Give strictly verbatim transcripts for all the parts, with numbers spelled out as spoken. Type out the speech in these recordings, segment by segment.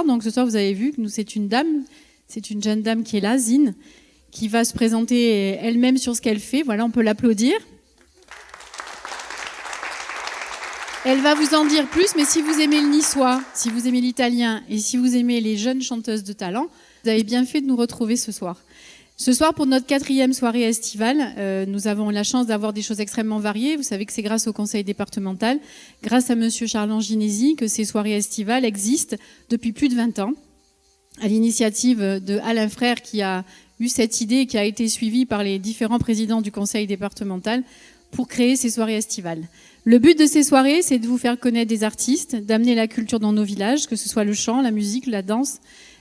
Donc ce soir, vous avez vu que nous, c'est une dame, c'est une jeune dame qui est là, Zine, qui va se présenter elle-même sur ce qu'elle fait. Voilà, on peut l'applaudir. Elle va vous en dire plus, mais si vous aimez le niçois, si vous aimez l'italien et si vous aimez les jeunes chanteuses de talent, vous avez bien fait de nous retrouver ce soir. Ce soir, pour notre quatrième soirée estivale, euh, nous avons la chance d'avoir des choses extrêmement variées. Vous savez que c'est grâce au conseil départemental, grâce à monsieur Charles-Ange Ginesi, que ces soirées estivales existent depuis plus de vingt ans, à l'initiative de Alain Frère, qui a eu cette idée, qui a été suivie par les différents présidents du conseil départemental pour créer ces soirées estivales. Le but de ces soirées, c'est de vous faire connaître des artistes, d'amener la culture dans nos villages, que ce soit le chant, la musique, la danse,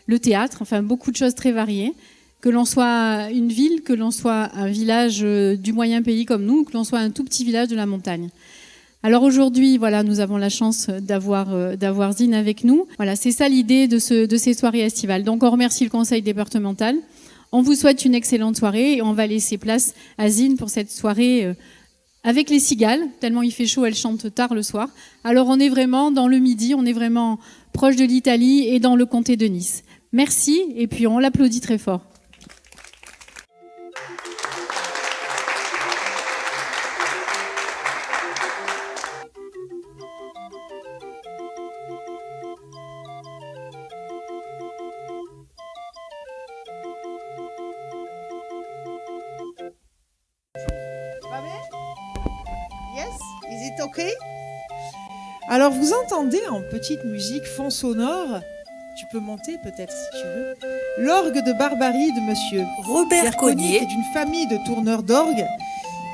le théâtre, enfin beaucoup de choses très variées. Que l'on soit une ville, que l'on soit un village, euh, du moyen pays comme nous, que l'on soit un tout petit village de la montagne. Alors aujourd'hui, voilà, nous avons la chance d'avoir, euh, d'avoir Zine avec nous. Voilà, c'est ça l'idée de ce, de ces soirées estivales. Donc on remercie le conseil départemental. On vous souhaite une excellente soirée et on va laisser place à Zine pour cette soirée, euh, avec les cigales. Tellement il fait chaud, elle chante tard le soir. Alors on est vraiment dans le midi, on est vraiment proche de l'Italie et dans le comté de Nice. Merci, et puis on l'applaudit très fort. Va ben? Yes? Is it okay? Alors, vous entendez en petite musique fond sonore, tu peux monter peut-être si tu veux, l'orgue de Barbarie de monsieur Robert Pierre Cognier, Cognier, qui est d'une famille de tourneurs d'orgue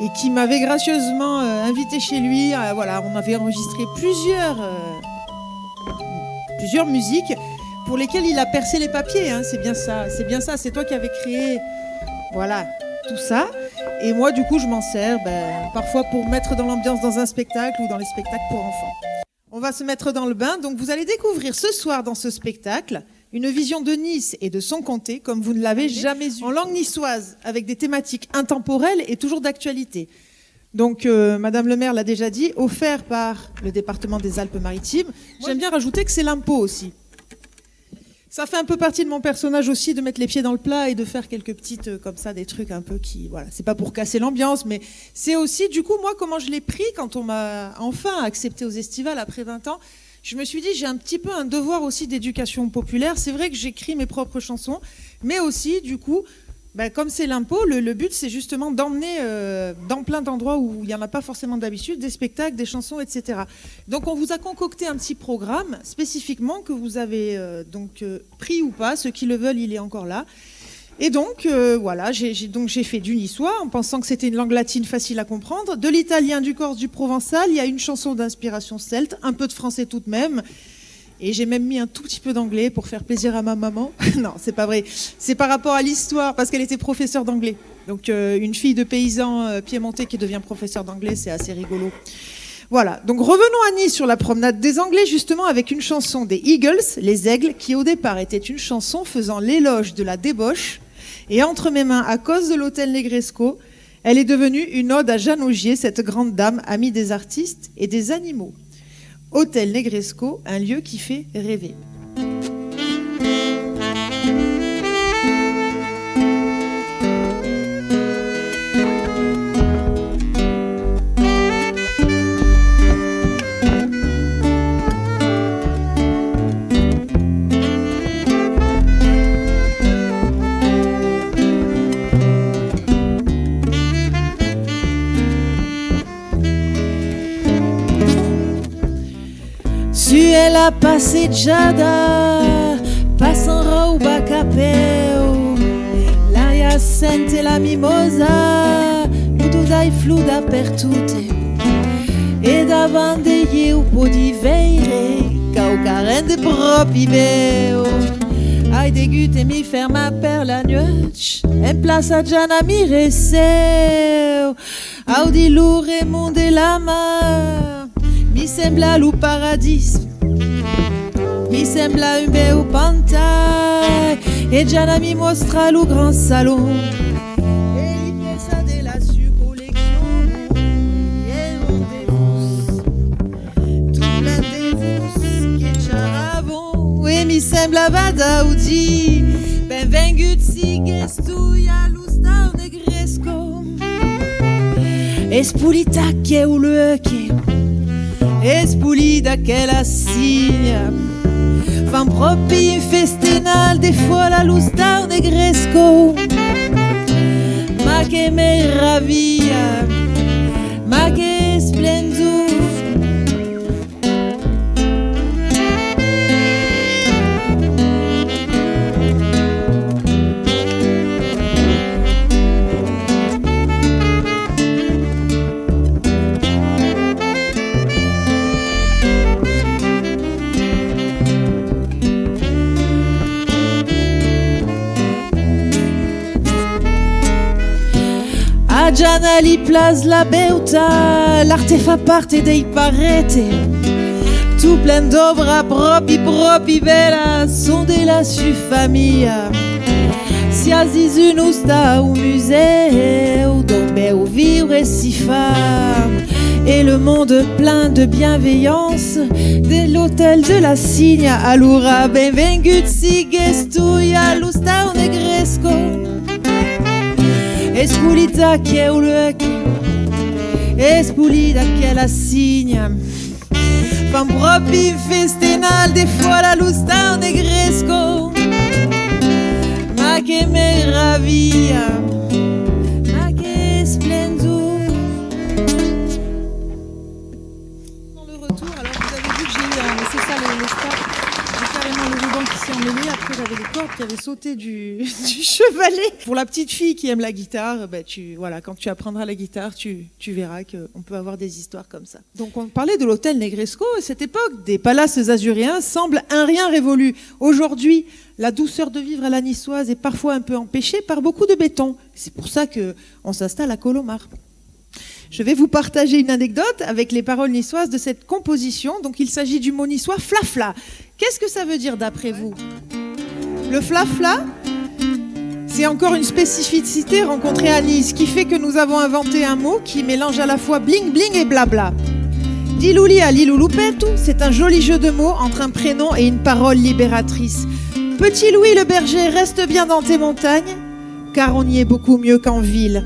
et qui m'avait gracieusement, euh, invité chez lui. Euh, voilà, on avait enregistré plusieurs, euh, plusieurs musiques pour lesquelles il a percé les papiers, hein. C'est bien ça, c'est bien ça. C'est toi qui avais créé, voilà, tout ça. Et moi, du coup, je m'en sers, ben, parfois pour mettre dans l'ambiance dans un spectacle ou dans les spectacles pour enfants. On va se mettre dans le bain. Donc, vous allez découvrir ce soir dans ce spectacle une vision de Nice et de son comté comme vous ne l'avez jamais eu, en langue niçoise, avec des thématiques intemporelles et toujours d'actualité. Donc, euh, Madame le maire l'a déjà dit, offert par le département des Alpes-Maritimes. J'aime bien rajouter que c'est l'impôt aussi. Ça fait un peu partie de mon personnage aussi de mettre les pieds dans le plat et de faire quelques petites, euh, comme ça, des trucs un peu qui, voilà, c'est pas pour casser l'ambiance, mais c'est aussi, du coup, moi, comment je l'ai pris quand on m'a enfin accepté aux Estivales après vingt ans. Je me suis dit, j'ai un petit peu un devoir aussi d'éducation populaire. C'est vrai que j'écris mes propres chansons, mais aussi, du coup, ben, comme c'est l'impôt, le, le but, c'est justement d'emmener, euh, dans plein d'endroits où il n'y en a pas forcément d'habitude, des spectacles, des chansons, et cetera. Donc, on vous a concocté un petit programme spécifiquement que vous avez, euh, donc, euh, pris ou pas. Ceux qui le veulent, il est encore là. Et donc, euh, voilà, j'ai, j'ai, donc j'ai fait du niçois en pensant que c'était une langue latine facile à comprendre, de l'italien, du corse, du provençal. Il y a une chanson d'inspiration celte, un peu de français tout de même. Et j'ai même mis un tout petit peu d'anglais pour faire plaisir à ma maman. Non, c'est pas vrai. C'est par rapport à l'histoire, parce qu'elle était professeure d'anglais. Donc, euh, une fille de paysan, euh, piémontais qui devient professeure d'anglais, c'est assez rigolo. Voilà, donc revenons à Nice sur la promenade des Anglais, justement avec une chanson des Eagles, Les Aigles, qui au départ était une chanson faisant l'éloge de la débauche. Et entre mes mains, à cause de l'hôtel Negresco, elle est devenue une ode à Jeanne Augier, cette grande dame, amie des artistes et des animaux. Hôtel Negresco, un lieu qui fait rêver. Sue la passejada, passan rauba capèu, la jacenta e la mimosa, lo tot ai flor dapertot. E davant de ieu pòdi veire quauquarren de pròpi bèu. Ai degut de mi fermar per la nuèch en plaça Jana Miressèu. Audi lo remont de la mar, mi sembla lo paradís. Mi sembla un bèu pantai, e Jana mi mòstra lo grand salon. E li pesa de la sua colleccion, e un de vos, tot plan de vos que charravon, e Mi semblava d'audire: benvengut sigues tu a l'ostau Negresco. Es polit aqueu luec, es polida aquela sinha. Fan pròpi un festenal de fòla a l'ostau Negresco. Ma que meravilha, ma que esplendor. A Jana li plas la beutat, l'art fa part dei parets. Tot plen d'òbras pròpi, pròpi bèlas, son de la sua familha. Siás dins un ostau musèu, dont bèu viure si fa. E le monde plein de bienveillance de l'Hôtel de la Sinha. Alora, benvengut sigues tu a l'ostau Negresco. Es polit aqueu luec, es polida aquela sinha. Fan pròpi un festenal de fòla a l'ostau Negresco. Ma que meravilha, ma que esplendor. Dans le retour, alors vous avez vu que j'ai eu un, c'est ça le, le stop. J'ai carrément le ruban qui s'est emmêlé. Après, j'avais les cordes qui avaient sauté du, du chevalet. Pour la petite fille qui aime la guitare, bah, tu, voilà, quand tu apprendras la guitare, tu, tu verras qu'on peut avoir des histoires comme ça. Donc on parlait de l'hôtel Negresco, et cette époque des palaces azuréens semble en rien révolue. Aujourd'hui, la douceur de vivre à la niçoise est parfois un peu empêchée par beaucoup de béton. C'est pour ça que on s'installe à Colomar. Je vais vous partager une anecdote avec les paroles niçoises de cette composition. Donc, il s'agit du mot niçois flafla. Qu'est-ce que ça veut dire d'après vous ? Le flafla, c'est encore une spécificité rencontrée à Nice qui fait que nous avons inventé un mot qui mélange à la fois bling bling et blabla. Dilouli a Lilou Loupetou, c'est un joli jeu de mots entre un prénom et une parole libératrice. Petit Louis le berger, reste bien dans tes montagnes, car on y est beaucoup mieux qu'en ville.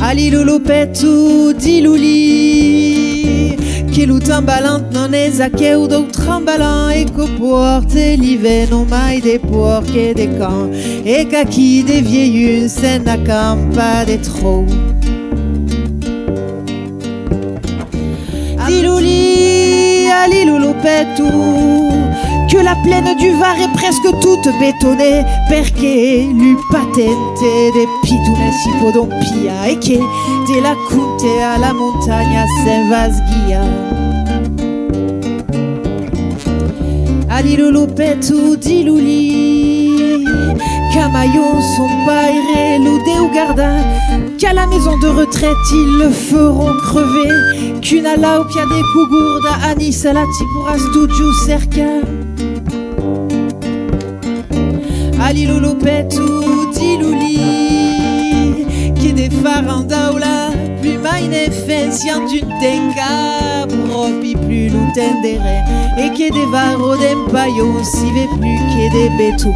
A Lilou Loupetou, dilouli, que lo tambalant non es aqueu dau trambalan e que'u pòrte l'ivèrn au mai de pòrc e de can, e qu'aquí de vielhum se'n acampa de tròu. Dilouli, a Lilou Loupetou, que la plaine du Var est presque toute bétonnée, perque lu patente de pitonets si podon pilhar e que de la conta a la montanha se'n vas guiar. A Lilou Loupetou, dilouli, qu'a Maion son paire lo deu gardar, qu'à la maison de retraite ils le feront crever, qu'una laupia de cogorda a Niça la ti poràs totjorn cercar. A Lilou Loupetou, dilouli, que de farandau la pluma inefensian d'un tenca pròpi plus lo tenderè, e que de varro d'en paion si ve plus que de beton.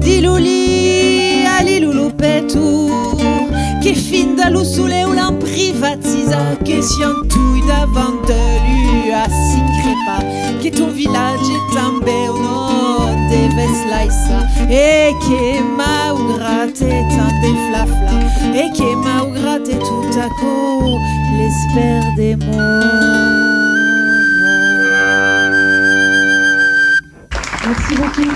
Dilouli, a Lilou Loupetou, que finda lo soleu l'an privatizar, que sian toi davant de lu a si crepar, que ton vilatge tanben non deves laissar, e que maugrat tant de flafla, e que maugrat tot aquò, l'espèr demòra. Merci beaucoup.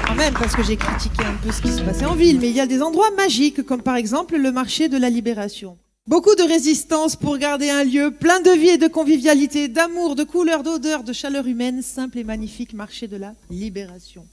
Quand même, parce que j'ai critiqué un peu ce qui se passait en ville, mais il y a des endroits magiques, comme par exemple le marché de la Libération. Beaucoup de résistance pour garder un lieu plein de vie et de convivialité, d'amour, de couleur, d'odeur, de chaleur humaine, simple et magnifique marché de la Libération.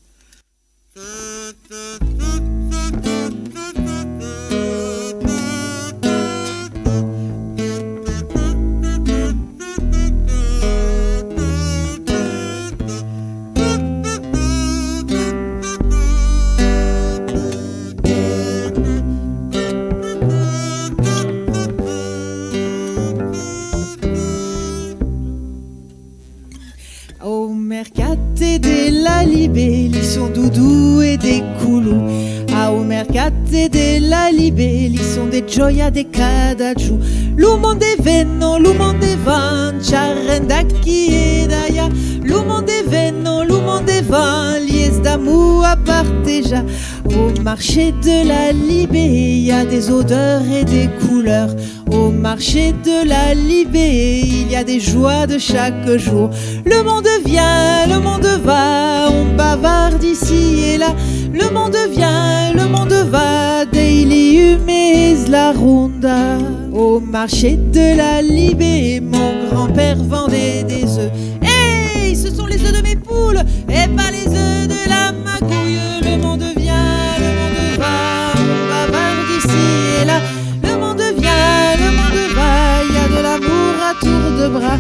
Mercat de la Libèla, li son de jòia de cada jorn. Lo monde venon, lo monde van, charran d'aquí e d'alà. Lo monde venon, lo monde van, li es d'amor a partejar. Au marché de la Libèla, i a des odeurs et des couleurs. Au marché de la Libèla, il y a des joies de chaque jour. Le monde vient, le monde va, on bavarde ici et là. Le monde vient, le monde va, dei liums es la ronda. Au marché de la Libèla, mon grand-père vendait des œufs. Hey, ce sont les œufs de mes poules et pas les œufs de la magouille. Le monde vient, le monde va, on bavarde ici et là. Le monde vient, le monde va, il y a de l'amour à tour de bras.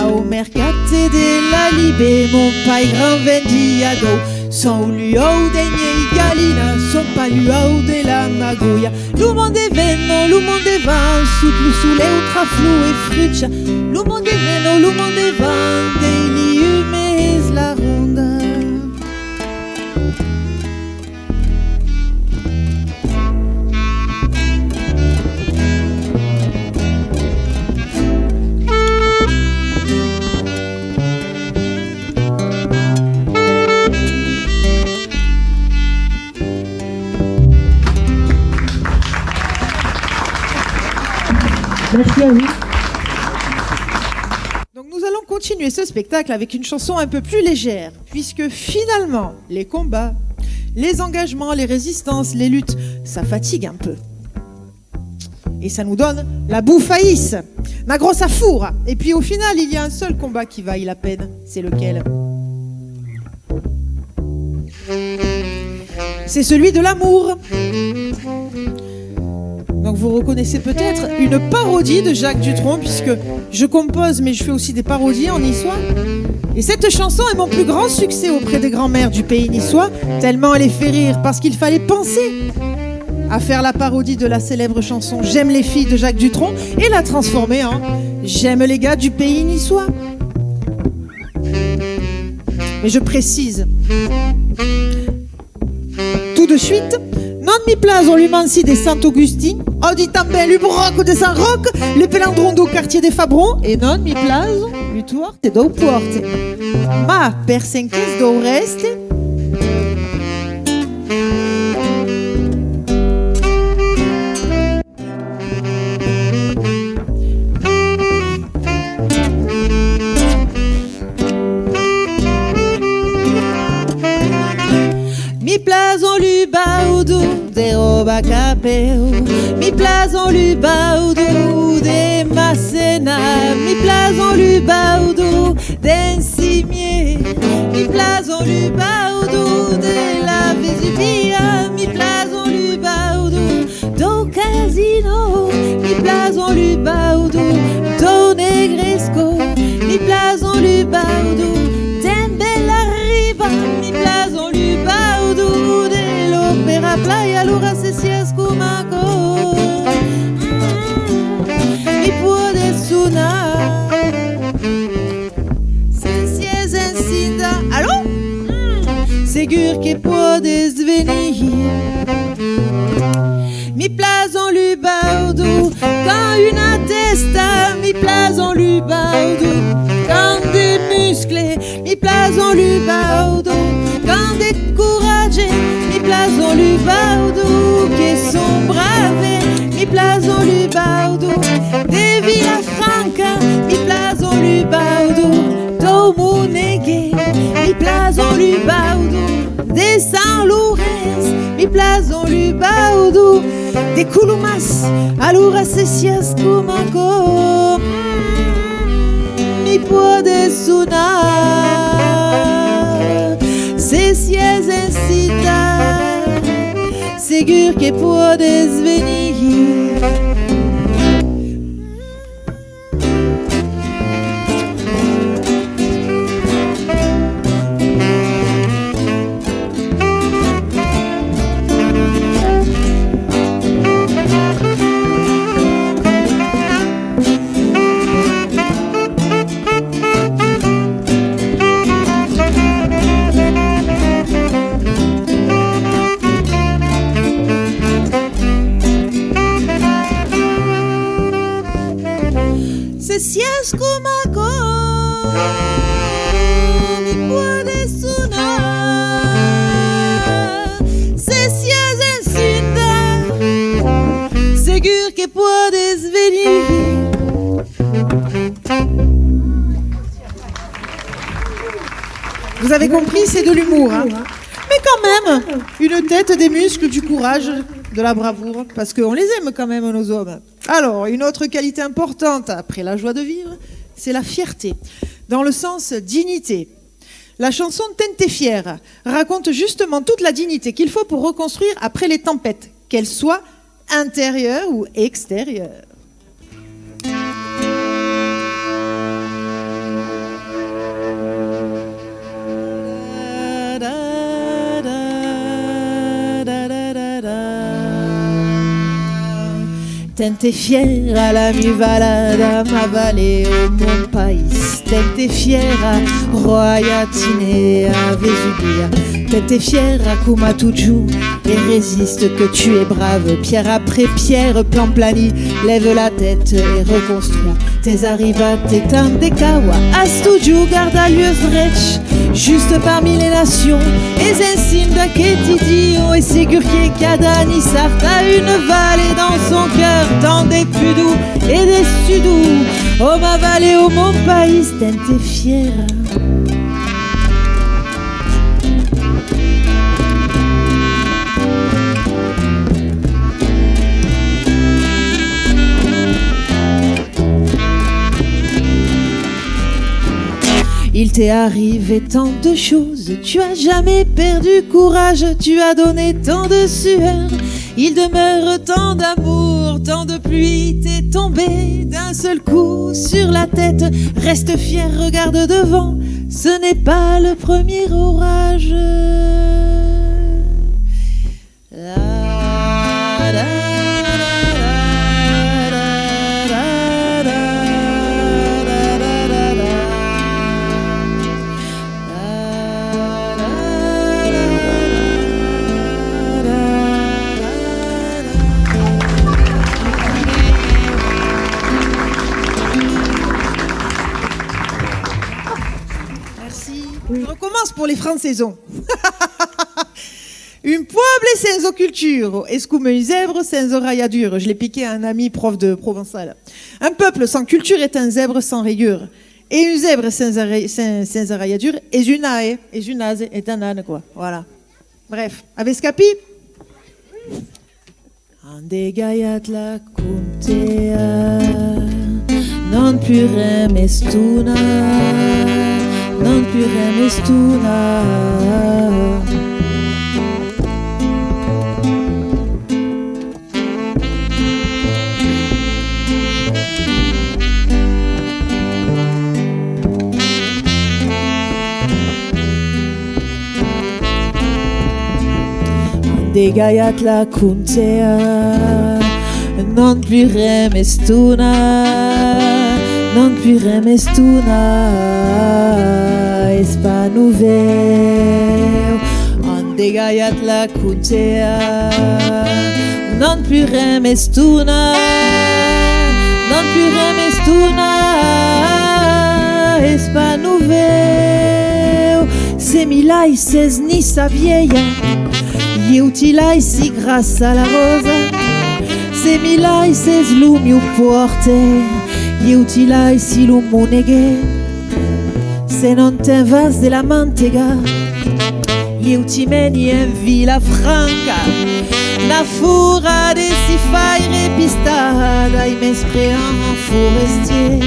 Au mercat de la Libèla, mon paire grand vendia d'òus. Son l'uòu de miei galina, son pas l'uòu de la magouilha. Lo monde venon, lo monde van, sot lo soleu traflon e frucha. Lo monde venon, lo monde van, dei liums es la ronda. Merci à vous. Donc nous allons continuer ce spectacle avec une chanson un peu plus légère, puisque finalement, les combats, les engagements, les résistances, les luttes, ça fatigue un peu. Et ça nous donne la boufaïsse, la grosse afoura. Et puis au final, il y a un seul combat qui vaille la peine. C'est lequel ? C'est celui de l'amour. Donc vous reconnaissez peut-être une parodie de Jacques Dutronc, puisque je compose, mais je fais aussi des parodies en niçois. Et cette chanson est mon plus grand succès auprès des grands-mères du pays niçois, tellement elle est fait rire, parce qu'il fallait penser à faire la parodie de la célèbre chanson J'aime les filles de Jacques Dutronc et la transformer en J'aime les gars du pays niçois. Mais je précise tout de suite, non mi plason lu mansi de Sant Augustin, o di tanben lu bròc de Sant Ròc, lu pelandron dau quartier de Fabron, e non mi plason lu tuòrte dau Pòrte. Ma per cen qu'es dau rèste, mi plason lu baudon de Ròba Capèu, mi plason lu baudon de Massena, mi plason lu baudon d'en Cimier, mi plason lu baudon de la Vesuvia, mi plason lu baudon dau Casino, mi plason lu baudon dau Negresco, mi plason lu baudon d'en Bèla Riba, mi plason lu baudon de l'Opèra Playa, alora se siás coma aquò, mm, mi pòdes sonar. Se siás encinta, alò? Mm, segur que pòdes venir. Mi plason lu baudon quand una tèsta, mi plason lu baudon quand de muscles, mi plason lu baudon quand de coratge, mi plason lu baudon que son brave, mi plason lu baudon de Vila Franca, mi plason lu baudon dau Moneguer, mi plason lu baudon de Sant Laurenç, mi plason lu baudon de Colomàs, alora se siás coma aquò, mm, mi pòdes sonar. Se siás encinta, segur que pòdes venir. Siás coma aquò, mi pòdes sonar. Se siás encinta, segur que pòdes venir. Vous avez compris, c'est de l'humour, hein. Mais quand même, une tête, des muscles, du courage, de la bravoure, parce qu'on les aime quand même, nos hommes. Alors, une autre qualité importante, après la joie de vivre, c'est la fierté, dans le sens dignité. La chanson Tente Fiera raconte justement toute la dignité qu'il faut pour reconstruire après les tempêtes, qu'elles soient intérieures ou extérieures. Tente fiera la mi valada, ma vale o mon país. Tente fiera, ròia, tinea, vesudia. Tente fiera coma totjorn e resiste, que tu es brave. Pierre après pierre, plan plani, lève la tête e reconstruis. T'es arribat e tant de caua, as totjorn gardat l'uèlh drech. Juste parmi les nations, es encinta que ti diu, e segur que cada nissart a una vale dans son cœur, tant de pudor e de sudor. O ma vale, o mon país, tente fiera. Il t'est arrivé tant de choses, tu as jamais perdu courage, tu as donné tant de sueur, il demeure tant d'amour, tant de pluie t'est tombée d'un seul coup sur la tête. Reste fier, regarde devant, ce n'est pas le premier orage. Merci. Je recommence pour les francs-saisons. Un pòble sens cultura es coma un zèbre sens arraiadura. Je l'ai piqué à un ami prof de provençal. Un peuple sans culture est un zèbre sans rigueur. E un zèbre sens arrai-, sens, sens arraiadura es un ae, es un ase, es un ane, quoi. Voilà. Bref, avètz capit? An degalhat la contea, non purem estonar, non purem estonar. Degalhat la contea, non purem estonar, non purem estonar, es pas novèu. An degalhat la contea, non purem estonar, non purem estonar, es pas novèu. Se mi laisses ni sa vielha, ieu ti laissi grassa la rosa. Se mi laisses lo miu pòrte, ieu ti laissi lo moneguer. Se non te'n vas de la mantega, ieu ti meni en Vilafranca, na fura de si faire pistar dai mens preants forestiers.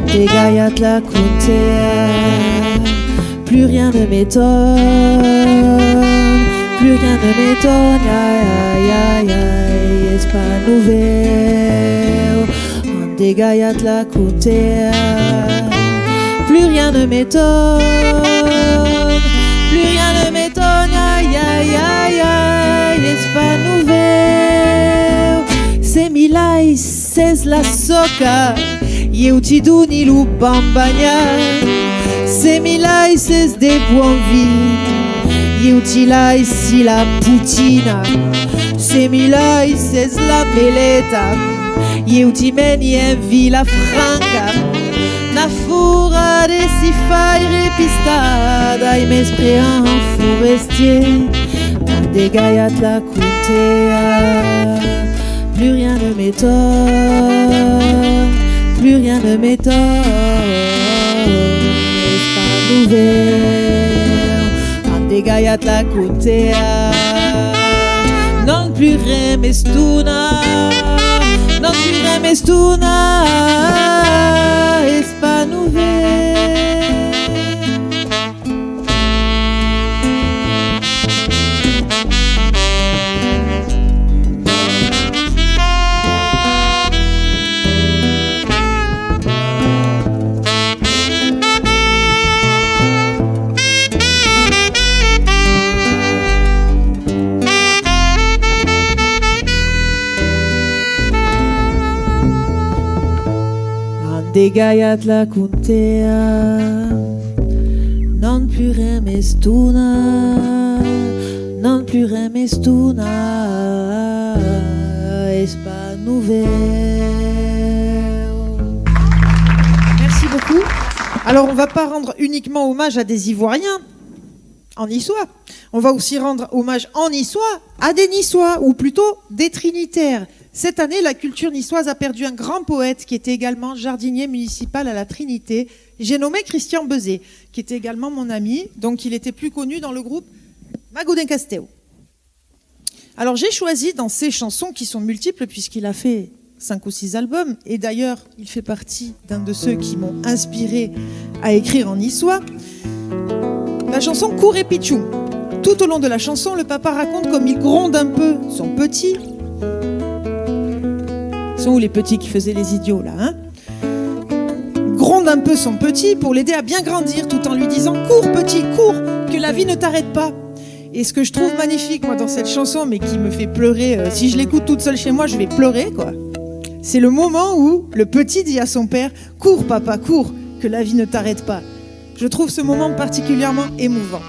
Degalhat la contea, plus rien ne m'étonne, plus rien ne m'étonne, aïe, aïe, aïe, aïe, es pas novèu. An degalhat la contea, plus rien ne m'étonne, plus rien ne m'étonne, aïe, aïe, aïe, aïe, es pas novèu. Se mi laisses la soca, ieu ti doni lo pan banhat. Se mi laisses de bòn vin, ieu ti laissi la potina. Se mi laisses la meleta, Ieu ti meni en Vilafranca, na fura de si faire pistar dai mes preants forestiers. An degalhat la contea, plus rien ne m'étonne, plus rien ne m'étonne. Es pas novèu, an degalhat la contea. Non, plus ren m'estona, non, plus ren m'estona, es pas novèu. An degalhat la contea, non, plus ren m'estona, non, plus ren m'estona, es pas novèu. Merci beaucoup. Alors, on va pas rendre uniquement hommage à des Ivoiriens en niçois. On va aussi rendre hommage en niçois à des Niçois, ou plutôt des Trinitaires. Cette année, la culture niçoise a perdu un grand poète qui était également jardinier municipal à la Trinité. J'ai nommé Christian Bezet, qui était également mon ami, donc il était plus connu dans le groupe Mago den Castèu. Alors j'ai choisi dans ses chansons, qui sont multiples puisqu'il a fait cinq ou six albums, et d'ailleurs il fait partie d'un de ceux qui m'ont inspiré à écrire en niçois, la chanson Koure pichon. Tout au long de la chanson, le papa raconte comme il gronde un peu son petit. Ce sont où les petits qui faisaient les idiots là, hein ? Gronde un peu son petit pour l'aider à bien grandir tout en lui disant : « Cours, petit, cours, que la vie ne t'arrête pas. » Et ce que je trouve magnifique, moi, dans cette chanson, mais qui me fait pleurer, euh, si je l'écoute toute seule chez moi, je vais pleurer, quoi. C'est le moment où le petit dit à son père : « Cours, papa, cours, que la vie ne t'arrête pas. » Je trouve ce moment particulièrement émouvant.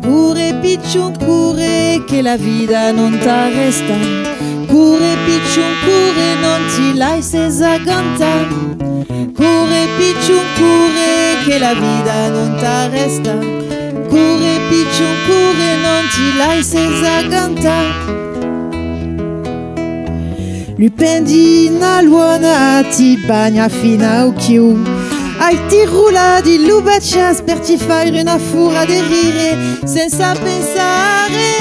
Coure, pichon, coure, que la vida non t'arrèsta. Coure, pichon, coure, non ti laisses agantar. Coure, pichon, coure, que la vida non t'arrèsta. Coure, pichon, coure, non ti laisses agantar. Lu pendina luòna ti banha fin au chiu. Ai ti rula di lu bachas per ti faire una fura de rire, sensa pensare,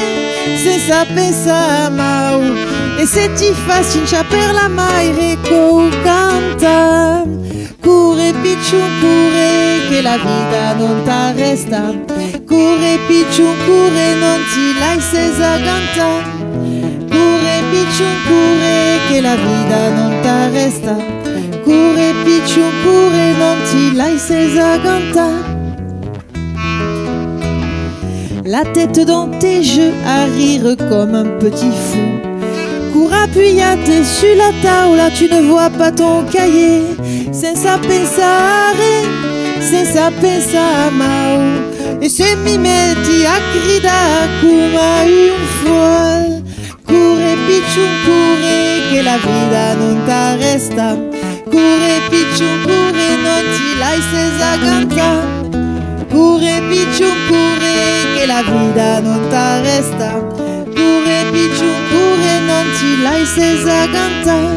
sensa pensar mau. E se ti fas cincha per la maire cou canta. Coure, pichon, coure, que la vida non t'arrèsta. Coure, pichon, coure, non ti laisses agantar. Coure, pichon, coure, que la vida non t'arrèsta. Coure, pichon, coure, non ti laisses agantar. La tête dans tes jeux à rire comme un petit fou. Cours appuya-te sur la taula, tu ne vois pas ton cahier. Sensa pensare, sensa pensar mau. E se mi meti a cridar coma un fòl. Coure, pichon, coure, que la vida non t'arrèsta. Coure, pichon, coure, non ti laisses agantar. Coure, pichon, coure, que la vida non t'arrèsta. Coure, pichon, coure, non ti laisses agantar.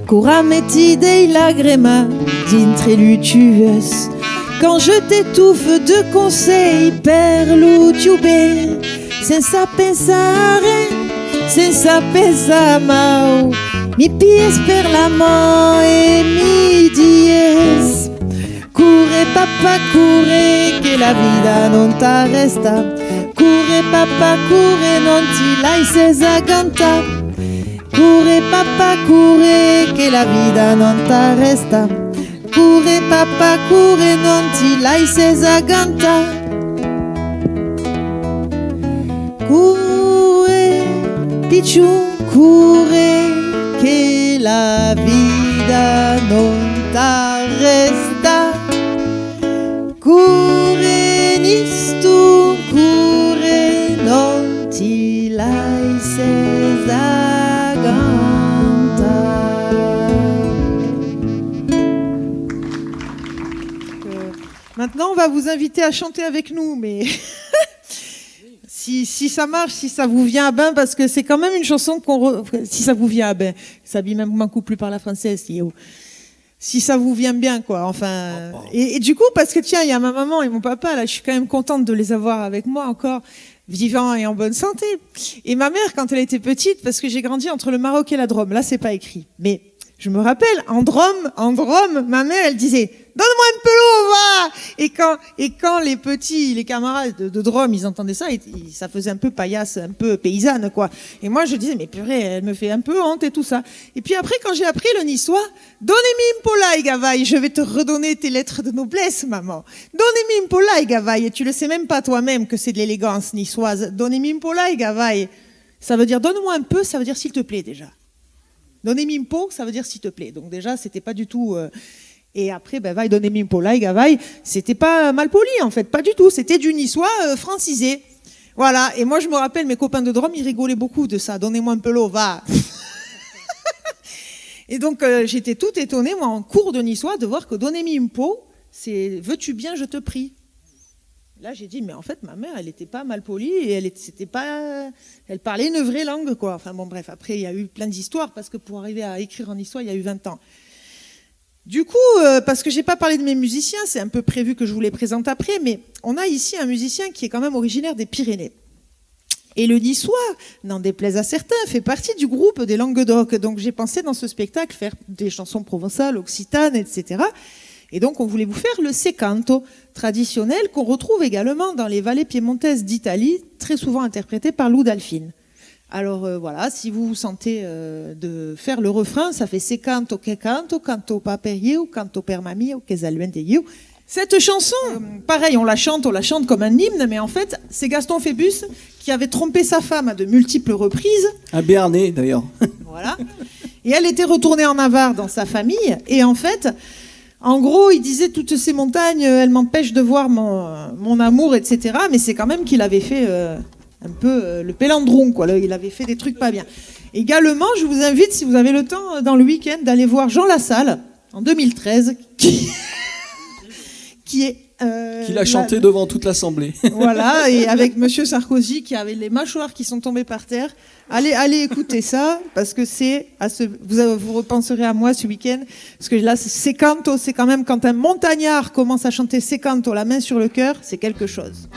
Coura meti dei lagremas dintre lu tues. Quand je t'étouffe de conseils per lu tiu ben. Sensa pensare, sensa pensar mau, mi pies per la man e mi dies: Coure, papa, coure, que La vida non t'arrèsta. Corre, papa, corre, non ti laisses agantar. Corre, papa, corre, que la vida non t'arrèsta. Corre, papa, corre, non ti laisses agantar. Corre, pichon, corre, que la vida non t'arrèsta. Corre, Nisto, corre, non ti laisses agantar. Euh, maintenant, on va vous inviter à chanter avec nous, mais si, si ça marche, si ça vous vient à bain, parce que c'est quand même une chanson qu'on re-, si ça vous vient à bain, ça vient même, m'en coupe plus par la française, si, si ça vous vient bien, quoi. Enfin, et, et du coup, parce que tiens, il y a ma maman et mon papa, là, je suis quand même contente de les avoir avec moi encore, vivants et en bonne santé. Et ma mère, quand elle était petite, parce que j'ai grandi entre le Maroc et la Drôme, là, c'est pas écrit. Mais je me rappelle, en Drôme, en Drôme, ma mère, elle disait, « Donne-moi un peu l'eau, va ! » Et quand, et quand les petits, les camarades de, de Drôme, ils entendaient ça, ils, ils- ça faisait un peu paillasse, un peu paysanne, quoi. Et moi, je disais, « Mais purée, elle me fait un peu honte et tout ça. » Et puis après, quand j'ai appris le niçois, « Dona-me un pauc l'aiga, vai, je vais te redonner tes lettres de noblesse, maman. Dona-me un pauc l'aiga, vai, et tu le sais même pas toi-même que c'est de l'élégance niçoise. Dona-me un pauc l'aiga, vai. » Ça veut dire, « Donne-moi un peu », ça veut dire « s'il te plaît », déjà. « Dona-me un pauc », ça veut dire « s'il te plaît ». Donc déjà, c'était pas du tout, euh, et après, ben, « Vai, dona-me un pauc l'aiga, vai », c'était pas mal poli, en fait, pas du tout. C'était du niçois, euh, francisé. Voilà, et moi je me rappelle, mes copains de Drôme, ils rigolaient beaucoup de ça, « Dona-me un peu l'eau, va ». Et donc, euh, j'étais toute étonnée, moi, en cours de niçois, de voir que « Dona-me un pauc », c'est « veux-tu bien, je te prie ». Là, j'ai dit, « Mais en fait, ma mère, elle était pas mal polie et elle était, c'était pas, elle parlait une vraie langue, quoi. » Enfin bon, bref, après, il y a eu plein d'histoires parce que pour arriver à écrire en niçois, il y a eu vingt ans. Du coup, euh, parce que j'ai pas parlé de mes musiciens, c'est un peu prévu que je vous les présente après, mais on a ici un musicien qui est quand même originaire des Pyrénées. Et le niçois, n'en déplaise à certains, fait partie du groupe des Languedoc. Donc j'ai pensé dans ce spectacle faire des chansons provençales, occitanes, et cetera. Et donc on voulait vous faire le secanto traditionnel qu'on retrouve également dans les vallées piémontaises d'Italie, très souvent interprété par Lou Dalfin. Alors, euh, voilà, si vous vous sentez, euh, de faire le refrain, ça fait se canto che canto, canto pas per ieu, canto per ma mio, qu'es a luènh de ieu. Cette chanson, euh, pareil, on la chante, on la chante comme un hymne, mais en fait, c'est Gaston Phébus qui avait trompé sa femme à de multiples reprises. Un Béarnais, d'ailleurs. Voilà. Et elle était retournée en Navarre dans sa famille, et en fait, en gros, il disait : « Toutes ces montagnes, elles m'empêchent de voir mon, mon amour, et cetera » Mais c'est quand même qu'il avait fait, euh, un peu, euh, le pélandron, quoi. Là, il avait fait des trucs pas bien. Également, je vous invite, si vous avez le temps, euh, dans le week-end, d'aller voir Jean Lassalle, en deux mille treize, qui, qui est, euh, Qu'il a là, chanté devant toute l'Assemblée. Voilà, et avec Monsieur Sarkozy qui avait les mâchoires qui sont tombées par terre. Allez, allez écouter ça, parce que c'est à ce, vous, vous repenserez à moi ce week-end, parce que là, c'est, se canto, c'est quand même quand un montagnard commence à chanter se canto, la main sur le cœur, c'est quelque chose.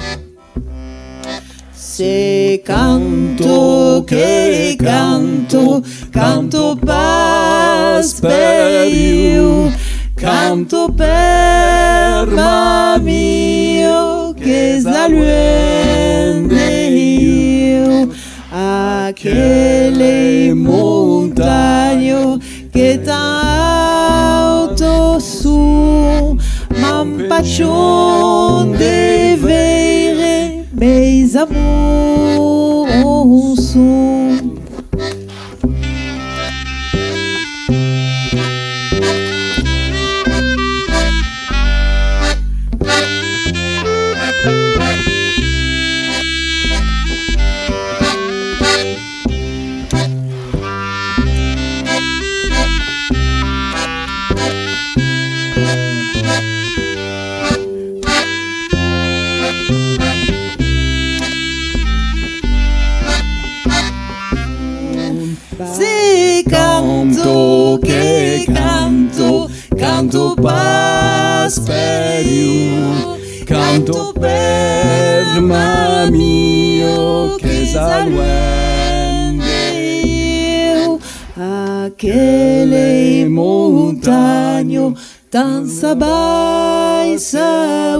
Se canto che canto, canto pas per ieu, canto per ma mio, qu'es a luènh de ieu. Aquele montanho que tan alto son, m'empachon de veire meis amors son. Se canto que canto, canto pas per ieu, canto per ma mio qu'es a luènh de ieu. Aquele montanho tan sa baissa,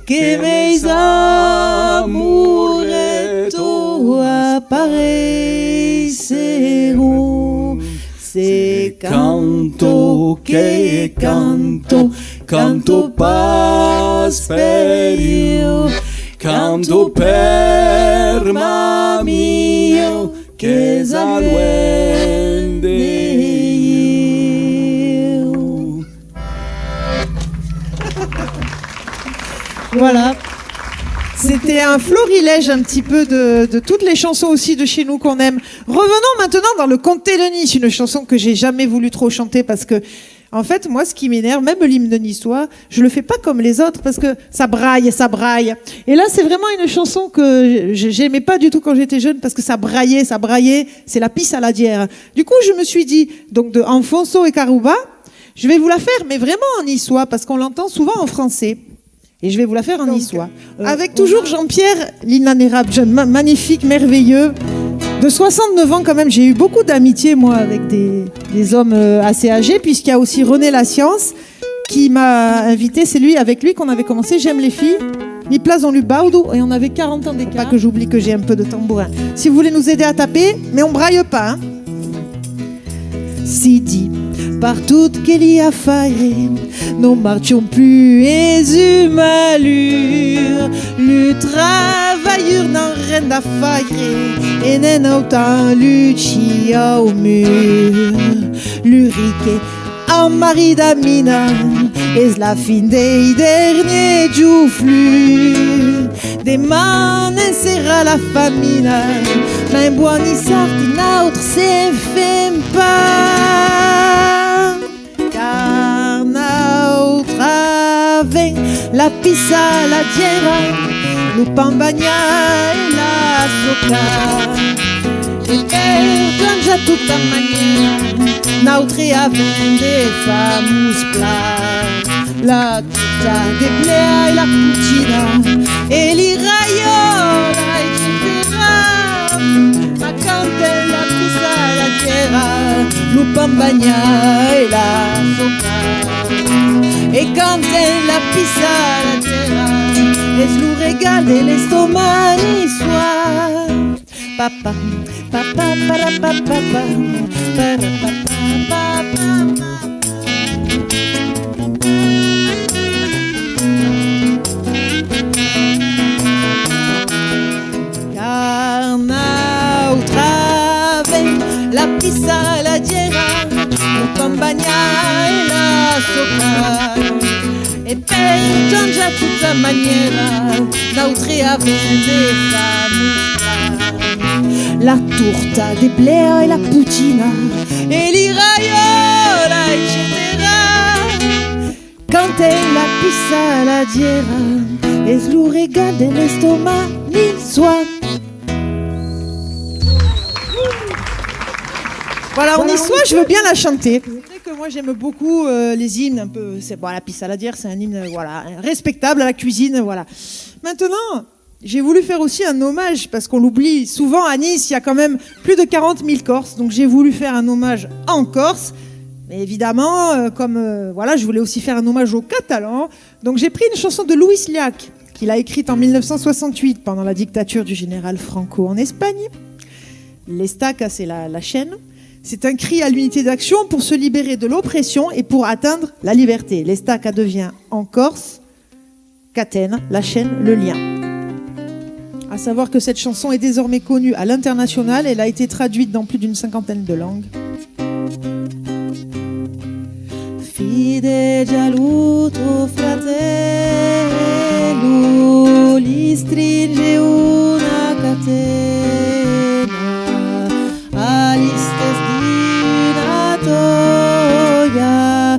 Que meis amors retorn apareisseràn. Se canto, que canto, canto pas per ieu, canto per ma mia qu'es a luènh de ieu. Voilà. C'était un florilège un petit peu de, de toutes les chansons aussi de chez nous qu'on aime. Revenons maintenant dans le Comte de Nice, une chanson que j'ai jamais voulu trop chanter parce que, en fait, moi, ce qui m'énerve, même l'hymne niçois, je le fais pas comme les autres parce que ça braille, ça braille. Et là, c'est vraiment une chanson que je, j'aimais pas du tout quand j'étais jeune parce que ça braillait, ça braillait. C'est la Pissa a la Dièra. Du coup, je me suis dit, donc de Anfonso e Caruba, je vais vous la faire, mais vraiment en niçois parce qu'on l'entend souvent en français. Et je vais vous la faire en niçois. Donc, euh, avec toujours Jean-Pierre, l'inanérable, je- ma- magnifique, merveilleux, de soixante-neuf ans quand même. J'ai eu beaucoup d'amitié, moi, avec des, des hommes euh, assez âgés, puisqu'il y a aussi René Lascience qui m'a invité. C'est lui, avec lui qu'on avait commencé J'aime les filles. Ni place dans le Baudou, et on avait quarante ans d'écart. Pas que j'oublie que j'ai un peu de tambourin. Si vous voulez nous aider à taper, mais on braille pas, hein. Si di, par tot que li a faire, non marchon plus, es un malur. Lu travalhur n'an ren da faire, e n'en autan lu chi au mur. Lu rique a marida mina, es la fin dei derniers juflur. Deman en serà la famina, mai boni sarti nautres se'n fem pas. Car nautra ven la pissa a la dièra, lo pan banhat e la soca. E per canjar tota manièra, nautre avèm de famós plats. La torta de blea e la potina, e li raiòla, etcetèra. Ma quand es la pissa a la dièra, lo pan banhat e la soca. E quand es la pissa a la dièra, es lo regal de l'estomac niçois. Papa, papa, para, papa, pa, para, papa, pa, pa, pa. Car nautra ven la pissa a la dièra, lo pan banhat e la soca. E per canjar tota manièra, nautre avèm de famós plats. La torta de blea e la potina, e li raiòla, etcetèra. Quand es la pissa a la dièra, es lo regal de l'estomac niçois. Voilà, en niçois, je veux bien la chanter. C'est vrai que moi, j'aime beaucoup euh, les hymnes un peu. C'est, bon, la pissa a la dièra, c'est un hymne, voilà, respectable à la cuisine, voilà. Maintenant, j'ai voulu faire aussi un hommage, parce qu'on l'oublie souvent, à Nice, il y a quand même plus de quarante mille Corses, donc j'ai voulu faire un hommage en Corse. Mais évidemment, euh, comme euh, voilà, je voulais aussi faire un hommage aux Catalans, donc j'ai pris une chanson de Luis Llach, qu'il a écrite en mille neuf cent soixante-huit pendant la dictature du général Franco en Espagne. L'estaca, c'est la, la chaîne. C'est un cri à l'unité d'action pour se libérer de l'oppression et pour atteindre la liberté. L'estaca devient en Corse Catèna, la chaîne, le lien. À savoir que cette chanson est désormais connue à l'international, elle a été traduite dans plus d'une cinquantaine de langues. Fidege a l'utro fratello, li stringe una catena, a l'istès d'una toia,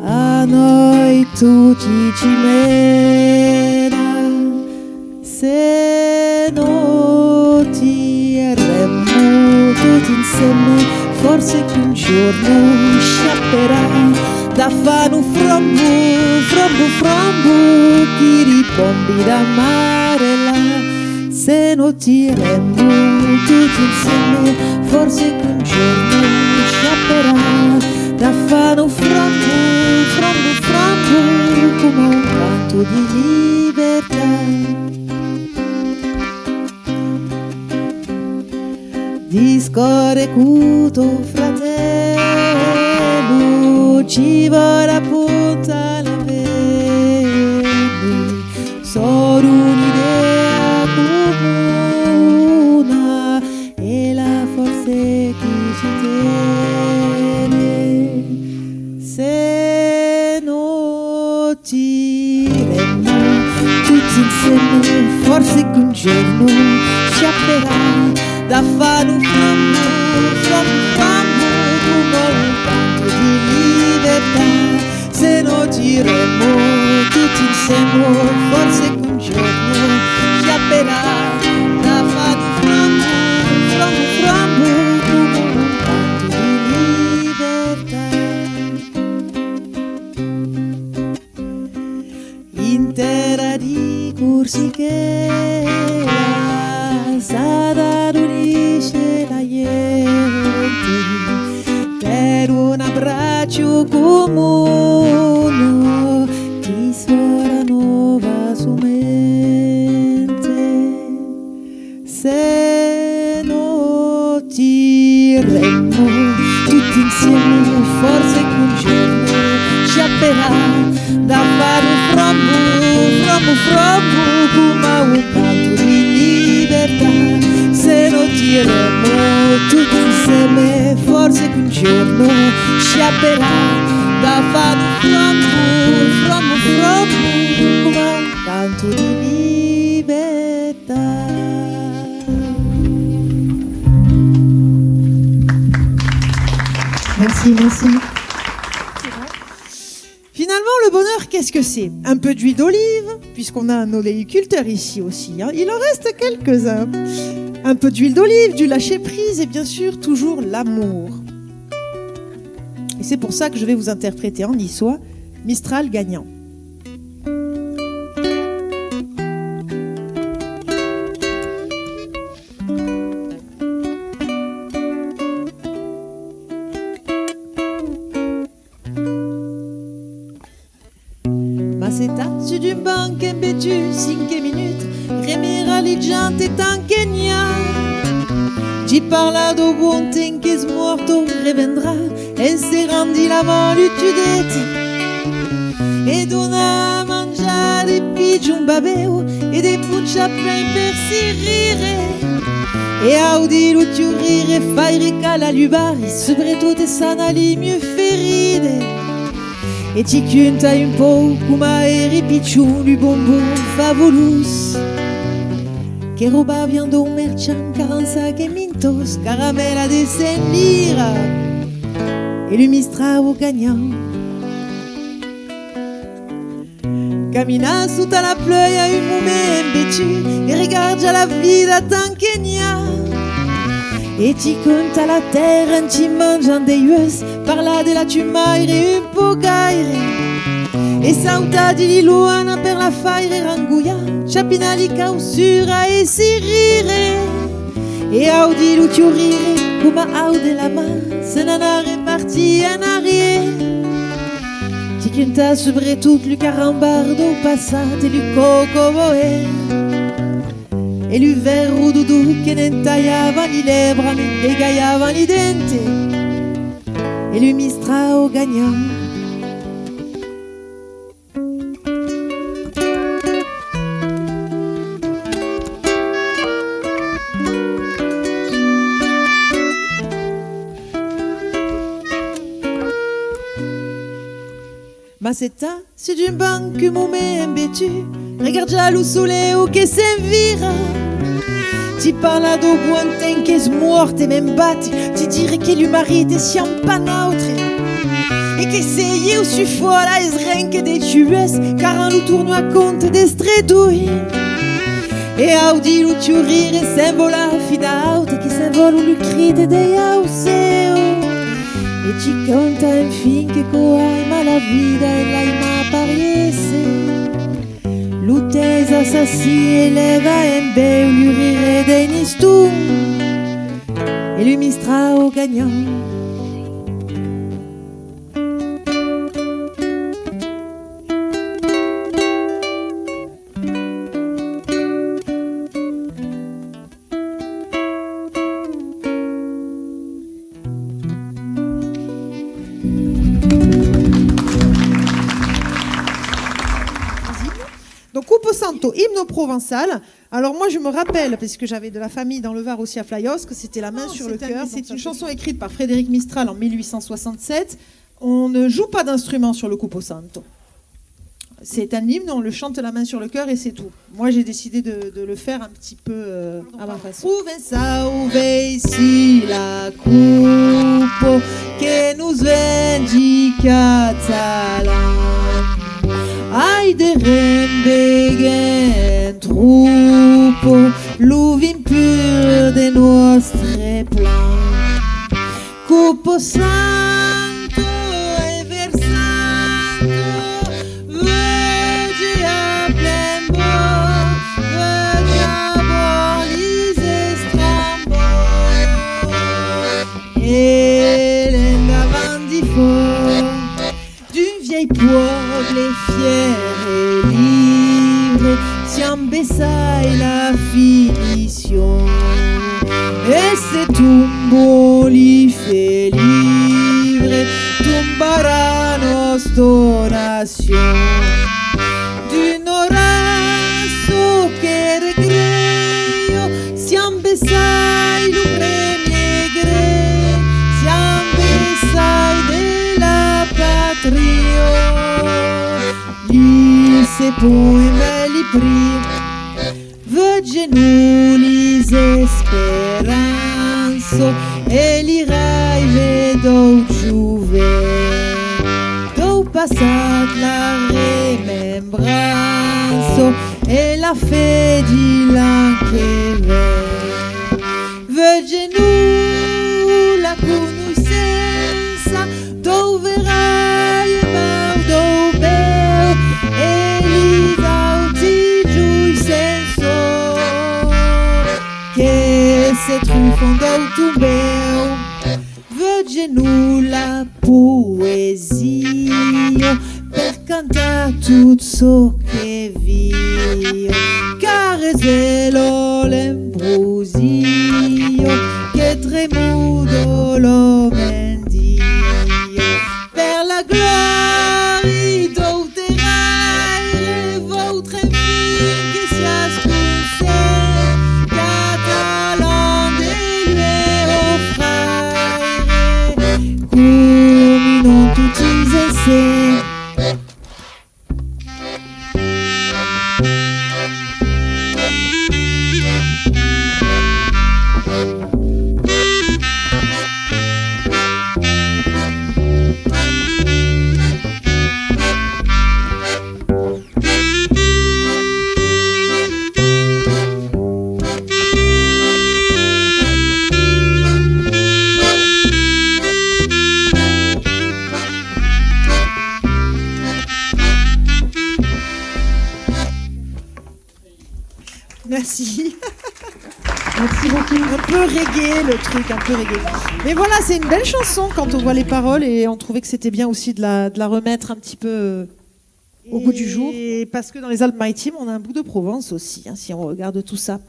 a noi tutti ci mena. Se no tiremo tutti inseme, forse qu'un giorno sciaperà da far un frombo, frombo, frombo, chi ripombi da mare là. Se no tiremo tutti inseme, forse qu'un giorno sciaperà da far un frombo, frombo, frombo, come un canto di libertà. Escota, fratello, ci vòl apuntar l'avene, solo un'idea comuna e la força chi ci tene. Se no tiremo tutti insieme, forse che un giorno sciapperà da fare un flambo, flambo, flambo, come un canto di libertà. Se no tiremo tutti insieme, forse che un giorno sciapperà da fare un flambo, flambo, flambo, come un canto di libertà. In terra di Corsichella s'adadunisce la gente per un abbraccio comune di suora nova sumente. Se no tiremo tutti insieme, forse che un giorno sciapperà da fare un flambo, flambo, flambo, come un canto di libertà. Se no tiremo tutti insieme, forse che un giorno sciapperà da fare un flambo, flambo, flambo, come un canto di libertà. Merci, merci. Finalement, le bonheur, qu'est-ce que c'est ? Un peu d'huile d'olive, puisqu'on a un oléiculteur ici aussi, hein. Il en reste quelques-uns. Un peu d'huile d'olive, du lâcher-prise et bien sûr toujours l'amour. Et c'est pour ça que je vais vous interpréter en niçois Mistral gagnant. M'asseta sus d'un banc en betut cinc minutas, remiraligiante tant que n'i a. Ci parla dau bon temps qu'es mòrt o revendrà, en serrant dins la man lu tudete, e dona a manjar de pichons babèus e de ponchas plen per si rire, e audi lu tiu rire faire calar lu bari, subretot e sanar li mieu feridas. E ci cunta un pauc coma eri pichon lu bombon favolós que robavian dau merchand, quaranta sacs e mintós caramèlas de cent liras, e lu mistrau gagnant. Camina sota la plueia un moment en betut e regarda la vida tant que n'i a. E ci cunta la tèrra en ci manjant dei ueus, parla de la tua maire un pauc gaire, e sauta dins li luana per la faire rangolhar, chapina li causuras e si rire. E audi lu tiu rire coma aude la mar, se n'anar repartir en arrier. Ci cunta subretot lu carambar dau passat e lu cocoboer, e lu vèrro dodon que ne'n talhavan li lebras, ne'n degalhavan li dentes, e lu mistrau gagnant. M'asseta sus d'un banc un moment en betut, regarda lu soleu que s'envira. Ci parla dau bon temps qu'es mòrt e me'n bati, ci dire que lu marit e siam pas nautres, e que se ieu sui fòla es ren que dei tiu ueus, caran lu torno a compte d'estre doi. E audi lu tiu rire s'envolar fina aute, que s'envòlon lu cride dei aucèus. E ci canta enfin que quò aima la vida e l'aima parier. Lu temps assassin e leva en bèu lu rire dei nistons, e lu mistrau gagnant. Donc, Cupo Santo, hymne provençal. Alors moi, je me rappelle, parce que j'avais de la famille dans le Var aussi à Flayausques, que c'était la main sur le cœur. C'est une chanson écrite par Frédéric Mistral en mille huit cent soixante-sept. On ne joue pas d'instrument sur le Cupo Santo. C'est un hymne, on le chante la main sur le cœur et c'est tout. Moi, j'ai décidé de, de le faire un petit peu, euh, à ma façon. Provençau, veicí la Cupo que nos ven di catalan. Ai de rembeguer en tropo lo vin pur de nòstre plan. Cupo Santo e Versanto, vege a plen bòrd, vege a bòrd lis estrambòrds, e l'endavant di fòrt. D'un vièlh pòble fièr e libre, siam bessai la finicion. E se tombon li felibre, tombarà nòsta nacion. D'un orasso que regreio, siam bessai lo premier greu, siam bessai de la patria. Li se pon emé li pri, vege nos lis esperanças e li raive dau joven, dau passat la remembrança e la fe di l'an que ven. Vege nos la conoissença dau verai e mau dau bèu e li d'auti joissenças que se trufan dau tombèu. Vege nos la poesia per cantar tot çò que via, car es ela l'ambrosia que tremoda la men dia. Per la glòria dau terraire, vautre fin que siatz consent, catalan de luèu o fraire, comunam totis ensems. Merci. Merci beaucoup. Un peu reggae, le truc, un peu reggae. Mais voilà, c'est une belle chanson quand on voit les paroles et on trouvait que c'était bien aussi de la, de la remettre un petit peu, euh, au goût du jour. Et parce que dans les Alpes-Maritimes, on a un bout de Provence aussi, hein, si on regarde tout ça.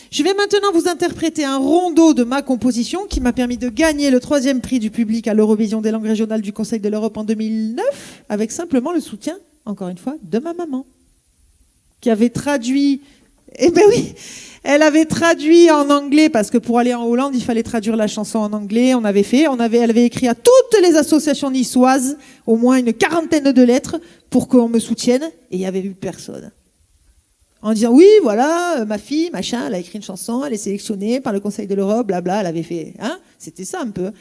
Je vais maintenant vous interpréter un rondeau de ma composition qui m'a permis de gagner le troisième prix du public à l'Eurovision des langues régionales du Conseil de l'Europe en deux mille neuf, avec simplement le soutien, encore une fois, de ma maman, qui avait traduit, eh ben oui, elle avait traduit en anglais, parce que pour aller en Hollande, il fallait traduire la chanson en anglais. On avait fait, on avait, elle avait écrit à toutes les associations niçoises au moins une quarantaine de lettres pour qu'on me soutienne, et il y avait eu personne. En disant, oui, voilà, euh, ma fille, machin, elle a écrit une chanson, elle est sélectionnée par le Conseil de l'Europe, blabla, elle avait fait, hein, c'était ça un peu.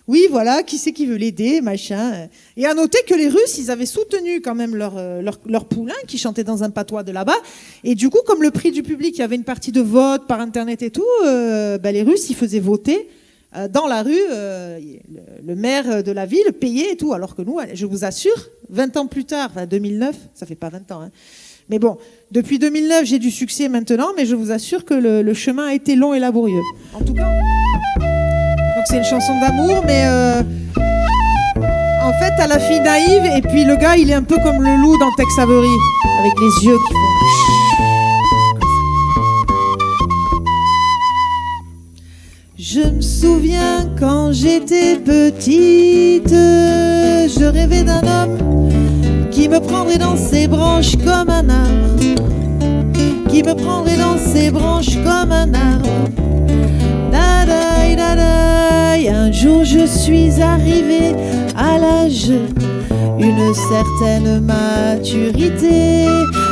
Oui, voilà, qui c'est qui veut l'aider, machin. Et à noter que les Russes, ils avaient soutenu quand même leur, euh, leur, leur poulain qui chantait dans un patois de là-bas. Et du coup, comme le prix du public, il y avait une partie de vote par Internet et tout, euh, ben, les Russes, ils faisaient voter, euh, dans la rue, euh, le, le maire de la ville payait et tout. Alors que nous, je vous assure, vingt ans plus tard, enfin, deux mille neuf, ça fait pas vingt ans, hein. Mais bon, depuis deux mille neuf, j'ai du succès maintenant, mais je vous assure que le, le chemin a été long et laborieux. En tout cas, donc c'est une chanson d'amour, mais, euh, en fait, t'as la fille naïve, et puis le gars, il est un peu comme le loup dans Tex Avery, avec les yeux qui font. Je me souviens quand j'étais petite, je rêvais d'un homme qui me prendrait dans ses branches comme un arbre. qui me prendrait dans ses branches comme un arbre. Dadai, dadai, un jour je suis arrivé à l'âge une certaine maturité.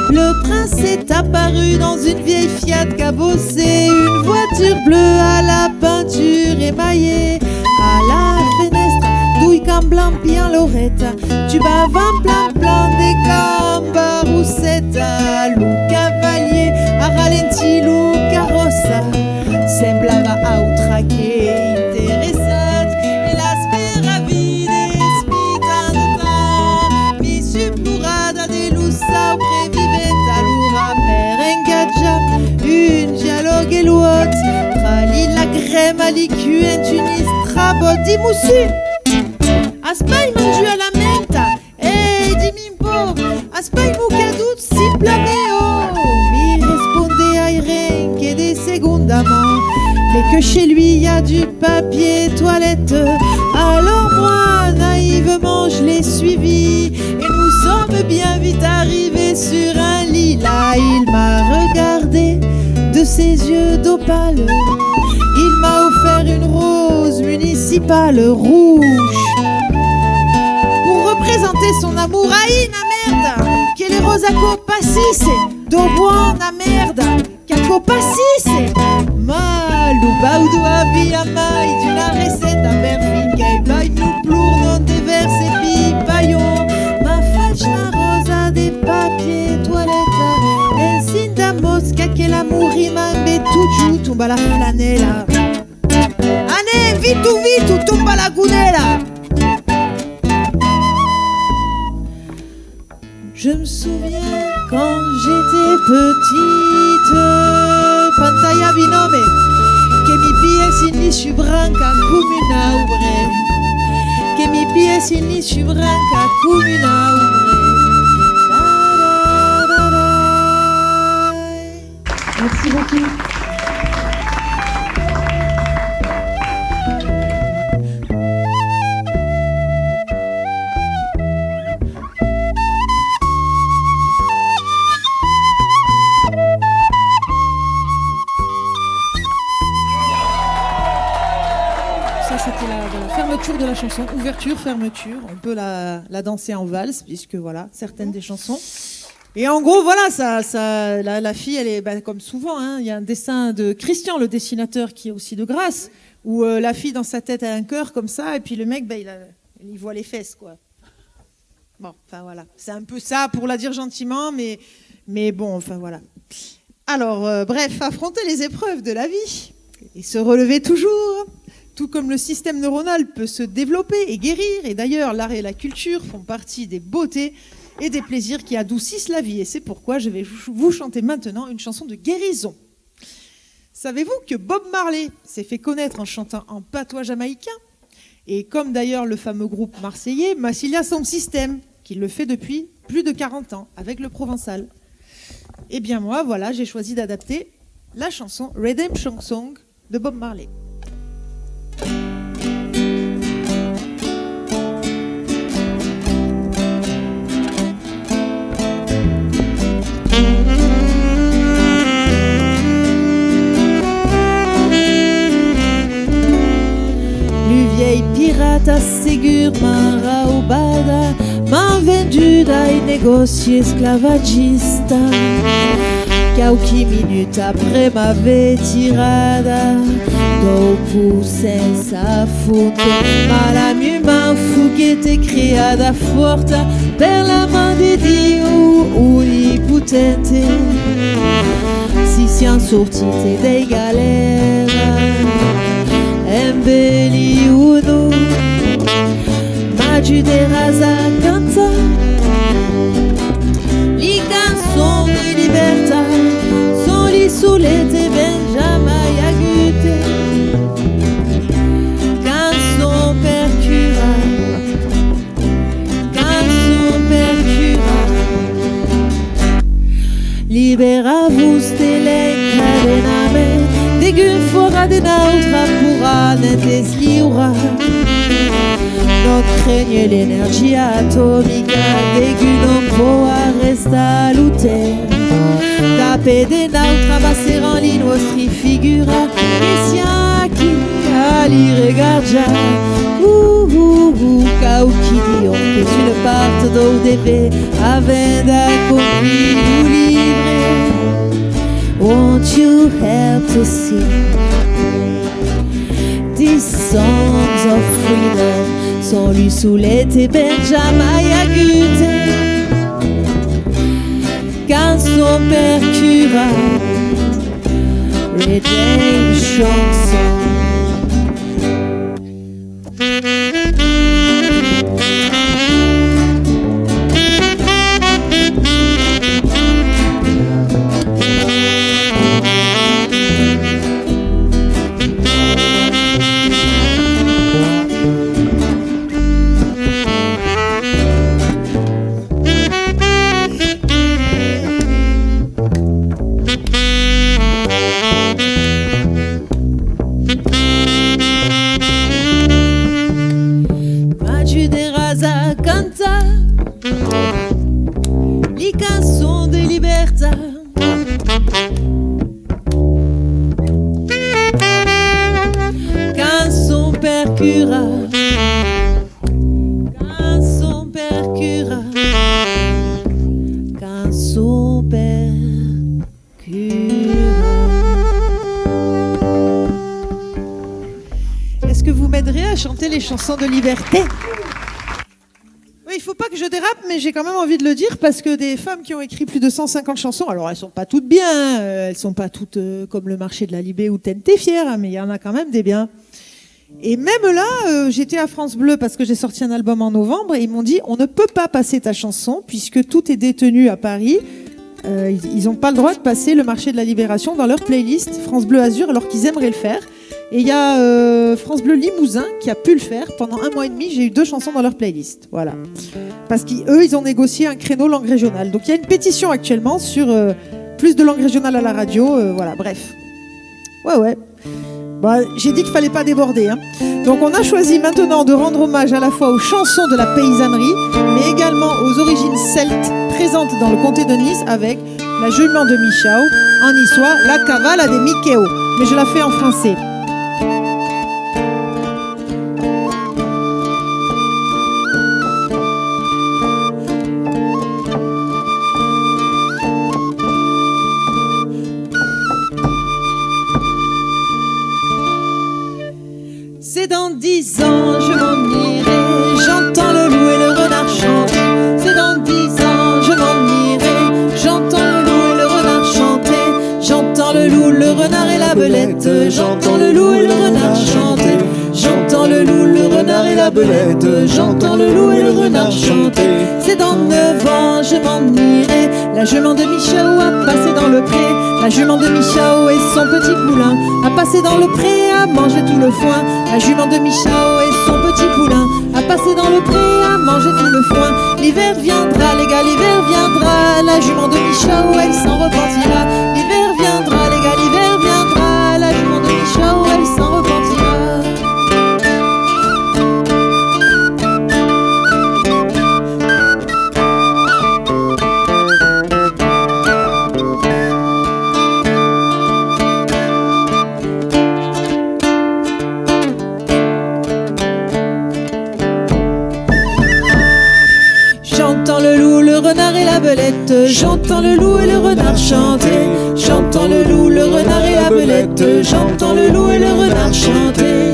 Le prince est apparu dans une vieille Fiat cabossée, une voiture bleue à la peinture émaillée. A la fenèstra, doi cans blancs pian l'oreta, jubavan plan plan de cambarosseta. Lo cavalièr a ralentit lo carròssa, semblava autra que interessat, e las meravilhas mi tant de temps, mi subnorada de lo saupre vivent, alora mèr engatja un dialògue e l'òt, tra li lagrema, li cuent un estrabòt. Dimi, mossur, as pas manjut a la menta? Ei, dimi un pauc, as pas mocadut simplament? Oh, mi respondèt: ai ren que de segonda man, mais que chez lui il y a du papier toilette. Alors moi, naïvement, je l'ai suivi et nous sommes bien vite arrivés sur un lit. Là, il m'a regardé de ses yeux d'opale. Il m'a offert une rose municipale rouge pour représenter son amour. Ai, na mèrda! Que le ròse aquò passisse, dau bòn, na mèrda! Qu'aquò passisse! Ma lo baudo aviá mai d'una receta, per fin qu'ai pas non plor non de vèrse pipalhon. M'a fach na ròsa de papier toilette, ensin d'amor qu'aquel amor rima embé totjorn. Tomba la flanèla. Anem, vito, vito, tomba la gonèla! Je me souviens quand j'étais petite, pantalha binòme, que mi pièssin li subranca com un aubre, que mi pièssin li subranca com un aubre. Merci beaucoup. Ça, c'était la, voilà, fermeture de la chanson. Ouverture, fermeture. On peut la, la danser en valse, puisque voilà, certaines des chansons. Et en gros, voilà, ça, ça, la, la fille, elle est, bah, comme souvent, hein, il y a un dessin de Christian, le dessinateur, qui est aussi de Grasse, où, euh, la fille, dans sa tête, elle a un cœur comme ça, et puis le mec, bah, il a, il voit les fesses, quoi. Bon, enfin, voilà. C'est un peu ça, pour la dire gentiment, mais, mais bon, enfin, voilà. Alors, euh, bref, affronter les épreuves de la vie et se relever toujours, tout comme le système neuronal peut se développer et guérir, et d'ailleurs, l'art et la culture font partie des beautés et des plaisirs qui adoucissent la vie. Et c'est pourquoi je vais vous vous chanter maintenant une chanson de guérison. Savez-vous que Bob Marley s'est fait connaître en chantant en patois jamaïcain ? Et comme d'ailleurs le fameux groupe marseillais, Massilia Sound System, qui le fait depuis plus de quarante ans avec le provençal. Eh bien moi, voilà, j'ai choisi d'adapter la chanson Redemption Song de Bob Marley. Lu vièlhs piratas, segur, m'an raubada, m'an venduda ai negòci esclavagista. Quauqui minutas après m'aver tirada dau pòç sensa fons, ma la mia man foguèt creada fòrta per la man de Diu onipotent. Si siam sortits dei galèras, embellir o non, m'ajudaràs a cantar li cançons de libertat, son li solet e ben jamai agut. Cançon per curar, cançon per curar. Liberar-vos de l'encadenament, degun fòra de nautra porà ne'n desliurar. Non crènher l'energia atomica, degun non pòu arrestar lo temps. Cap Pede nautra amasseram li nòstri figura, que siam aquí a li regarjar. Uh, uh, uh, quauqui dion qu'es una part dau dever avèm d'acomplir lo libre. Won't you help to see? These songs of freedom son lu solete Benjamin Yagute. Cançon per curar, redemption song. M'ajudaràs a cantar li cançons de libertat. Cançon per curar. Cançon per curar. Cançon per curar. Est-ce que vous m'aiderez à chanter les chansons de liberté ? Oui, il faut pas que je dérape, mais j'ai quand même envie de le dire, parce que des femmes qui ont écrit plus de cent cinquante chansons, alors elles sont pas toutes bien, hein, euh, elles sont pas toutes, euh, comme Le Marché de la Libé ou Ten Te Fière, hein, mais il y en a quand même des biens. Et même là, euh, j'étais à France Bleu parce que j'ai sorti un album en novembre et ils m'ont dit : « On ne peut pas passer ta chanson puisque tout est détenu à Paris. Euh, ils, ils ont pas le droit de passer Le Marché de la Libération dans leur playlist France Bleu Azur alors qu'ils aimeraient le faire. » Et il y a, euh, France Bleu Limousin qui a pu le faire. Pendant un mois et demi, j'ai eu deux chansons dans leur playlist. Voilà. Parce qu'eux, ils ont négocié un créneau langue régionale. Donc il y a une pétition actuellement sur, euh, plus de langue régionale à la radio. Euh, voilà, bref. Ouais, ouais. Bah, j'ai dit qu'il fallait pas déborder, hein. Donc on a choisi maintenant de rendre hommage à la fois aux chansons de la paysannerie, mais également aux origines celtes présentes dans le comté de Nice avec la jument de Michau, en niçois, la cavala de Miqueu. Mais je la fais en français. C'est dans dix ans, je m'en irai, j'entends le loup et le renard chanter. C'est dans dix ans, je m'en irai, j'entends le loup et le renard chanter. J'entends le loup, le renard et la belette, j'entends le loup et le renard chanter. J'entends le loup, le renard et la belette, j'entends le loup et le renard chanter. C'est dans neuf ans, je m'en irai, la jument de Michau a passé dans le pré. La jument de Michau et son petit poulain a passé dans le pré, a mangé tout le foin. La jument de Michau et son petit poulain a passé dans le pré, a mangé tout le foin. L'hiver viendra, les gars, l'hiver viendra. La jument de Michau, elle s'en repentira. L'hiver viendra, les gars, l'hiver viendra. La jument de Michau, elle s'en repentira. J'entends le loup, le renard et la belette. J'entends le loup et le renard chanter. J'entends le loup, le renard et la belette. J'entends le loup et le renard chanter.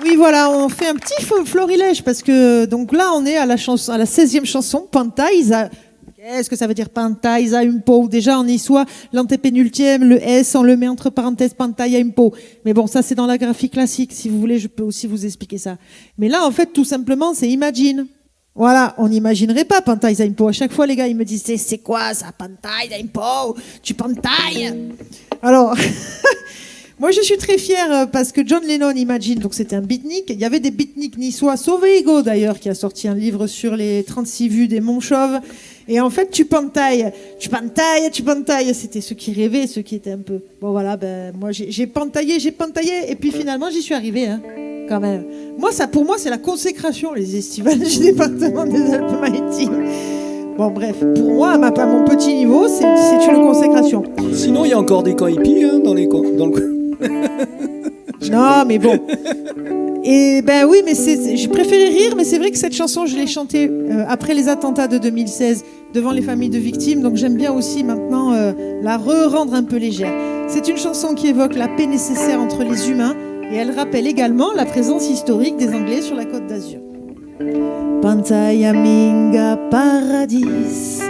Oui, voilà, on fait un petit fo-, florilège parce que, donc là, on est à la chanson, à la seizième chanson, Pantais. Qu'est-ce que ça veut dire, pantais a un pou ? Déjà, en niçois, l'antépénultième, le S, on le met entre parenthèses, pantais a un pou. Mais bon, ça, c'est dans la graphie classique. Si vous voulez, je peux aussi vous expliquer ça. Mais là, en fait, tout simplement, c'est imagine. Voilà, on n'imaginerait pas, pantais a un pou. À chaque fois, les gars, ils me disent, c'est, c'est quoi ça, pantais a un pou ? Tu pantais ? Alors, moi, je suis très fière, euh, parce que John Lennon, Imagine, donc c'était un beatnik. Il y avait des beatniks niçois, Sauveigo d'ailleurs, qui a sorti un livre sur les trente-six vues des Monts Chauves. Et en fait, tu pantais, tu pantais, tu pantais. C'était ceux qui rêvaient, ceux qui étaient un peu. Bon, voilà, ben, moi, j'ai, j'ai pantaillé, j'ai pantaillé, et puis finalement, j'y suis arrivée, hein. Quand même. Moi, ça, pour moi, c'est la consécration, les estivales du département des Alpes-Maritimes. Bon, bref, pour moi, à ma, à mon petit niveau, c'est, c'est une consécration. Sinon, il y a encore des camps hippies, hein, dans les coins, dans le coin. Non, mais bon. Et ben oui, mais c'est, c'est- j'ai préféré rire, mais c'est vrai que cette chanson, je l'ai chantée euh, après les attentats de deux mille seize devant les familles de victimes, donc j'aime bien aussi maintenant euh, la re-rendre un peu légère. C'est une chanson qui évoque la paix nécessaire entre les humains et elle rappelle également la présence historique des Anglais sur la Côte d'Azur. Pantai a minga paradís.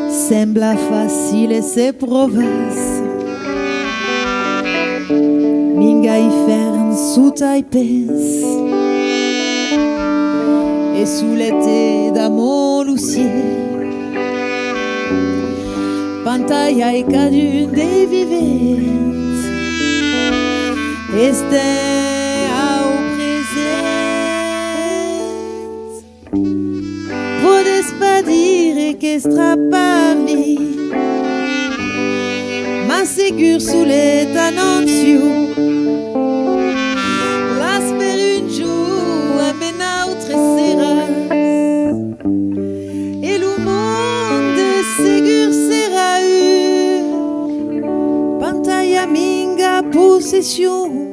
Sembla facile se provas. Minga infèrn sota i pès. E solet e d'amor lo ciel. Pantai ai cadun dei vivents. Estèm au present. Pòdes pas dire qu'estraparli, mas segur solet anóncio. L'as per un jorn, ambe nautres seràs, e lo monde segur serà un. Pantai a minga possession.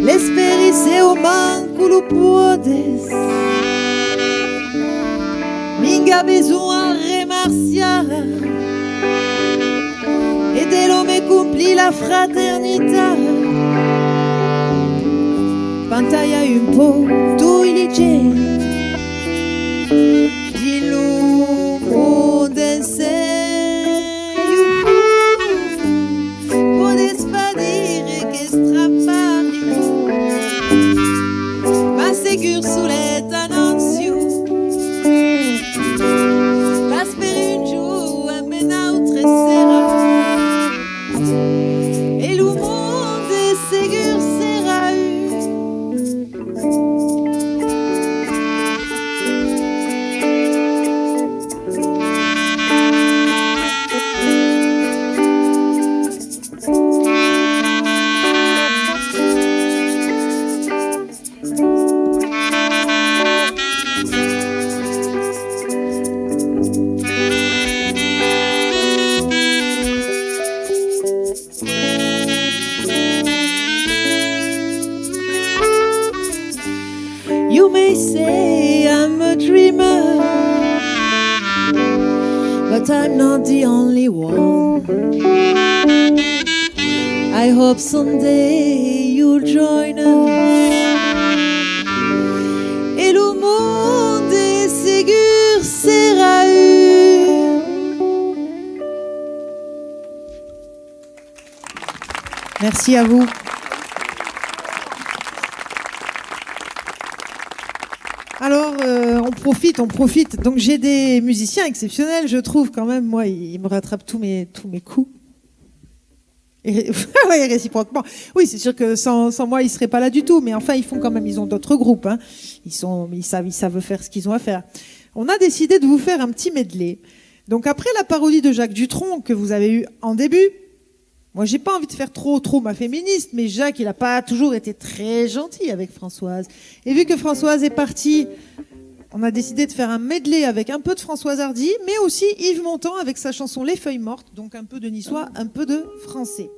L'espèri seu manco lo pòdes. Minga besonh a remerciar. E de l'òme complir la fraternitat. Pantai a un pauc toi li gents. Dins lo monde ensèm. Pòdes pas dire qu'estraparli, mas segur solet anóncio. L'as per un jorn, ambe nautres seràs, e lo monde segur serà un. You may say I'm a dreamer, but I'm not the only one. I hope someday you'll join us. E lo monde segur serà un. Merci à vous. Alors, euh, on profite, on profite. Donc, j'ai des musiciens exceptionnels, je trouve, quand même. Moi, ils me rattrapent tous mes, tous mes coups. Et, ouais, réciproquement. Oui, c'est sûr que sans, sans moi, ils seraient pas là du tout. Mais enfin, ils font quand même, ils ont d'autres groupes, hein. Ils sont, ils savent, ils savent faire ce qu'ils ont à faire. On a décidé de vous faire un petit medley. Donc après la parodie de Jacques Dutronc que vous avez eue en début, moi j'ai pas envie de faire trop trop ma féministe, mais Jacques il a pas toujours été très gentil avec Françoise. Et vu que Françoise est partie, on a décidé de faire un medley avec un peu de Françoise Hardy, mais aussi Yves Montand avec sa chanson Les Feuilles Mortes, donc un peu de niçois, un peu de français.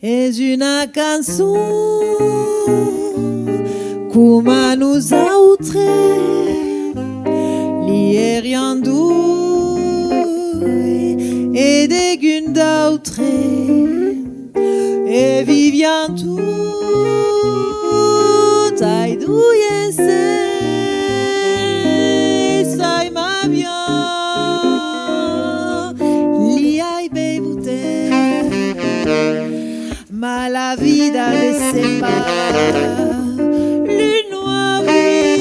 Es una cançon coma nosautres li eriam doi e degun d'autre. E viviam tot ai doi ensèm, s'aimaviam, li ai beivut, ma la vida de separa l'un o avui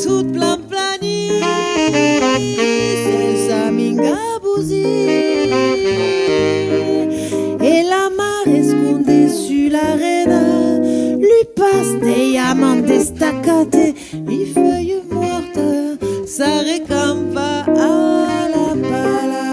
tot plan planir sensa minga bosir. E la mar esconde sus la Rena, lu pas de diamant destacat, li fuèlhas mòrtas s'arrecampa a la pala.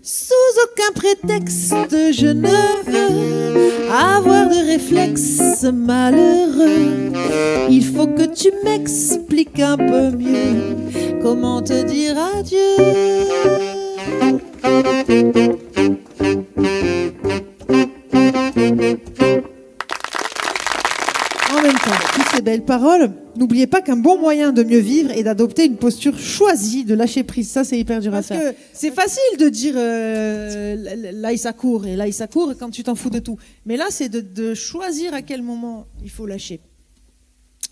Sous aucun prétexte, je ne veux avoir de réflexe malheureux. Il faut que tu m'expliques un peu mieux comment te dire adieu. En même temps, toutes ces belles paroles, n'oubliez pas qu'un bon moyen de mieux vivre est d'adopter une posture choisie de lâcher prise. Ça, c'est hyper dur à Parce faire. Que c'est facile de dire, euh, l-, l-, laissa córrer, laissa córrer quand tu t'en fous de tout. Mais là, c'est de, de choisir à quel moment il faut lâcher.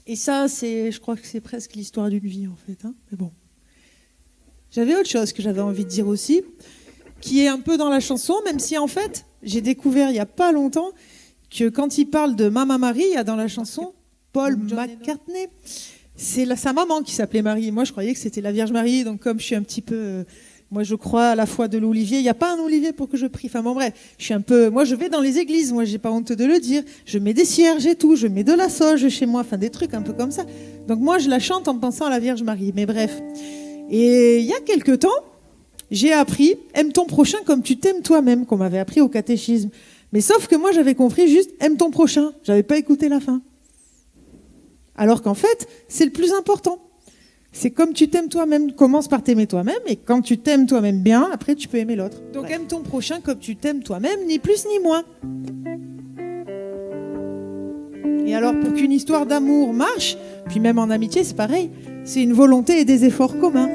Et ça, c'est, je crois que c'est presque l'histoire d'une vie, en fait, hein. Mais bon. J'avais autre chose que j'avais envie de dire aussi, qui est un peu dans la chanson, même si en fait, j'ai découvert il y a pas longtemps que quand il parle de Mama Maria dans la chanson, Paul McCartney, c'est la, sa maman qui s'appelait Marie. Moi, je croyais que c'était la Vierge Marie, donc comme je suis un petit peu, euh, moi, je crois à la foi de l'olivier. Il n'y a pas un olivier pour que je prie. Enfin, bon, bref, je suis un peu, moi, je vais dans les églises. Moi, j'ai pas honte de le dire. Je mets des cierges et tout. Je mets de la sauge chez moi. Enfin, des trucs un peu comme ça. Donc, moi, je la chante en pensant à la Vierge Marie. Mais bref. Et il y a quelque temps, j'ai appris, aime ton prochain comme tu t'aimes toi-même, qu'on m'avait appris au catéchisme. Mais sauf que moi, j'avais compris juste, aime ton prochain. J'avais pas écouté la fin. Alors qu'en fait, c'est le plus important. C'est comme tu t'aimes toi-même. Commence par t'aimer toi-même, et quand tu t'aimes toi-même bien, après, tu peux aimer l'autre. Donc, aime ton prochain comme tu t'aimes toi-même, ni plus ni moins. Et alors, pour qu'une histoire d'amour marche, puis même en amitié, c'est pareil, c'est une volonté et des efforts communs.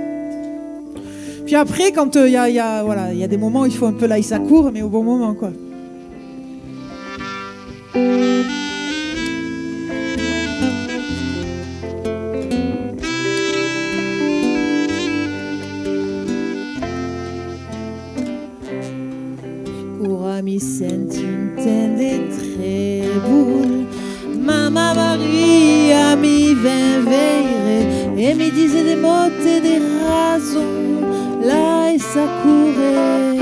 Puis après, quand, euh, il y a, il y a, voilà, il y a des moments où il faut un peu laissar córrer, mais au bon moment, quoi. Quora mi senti un temps de trèbol, Mama Maria mi ven veire e mi dise de mòts de rason, laissa córrer.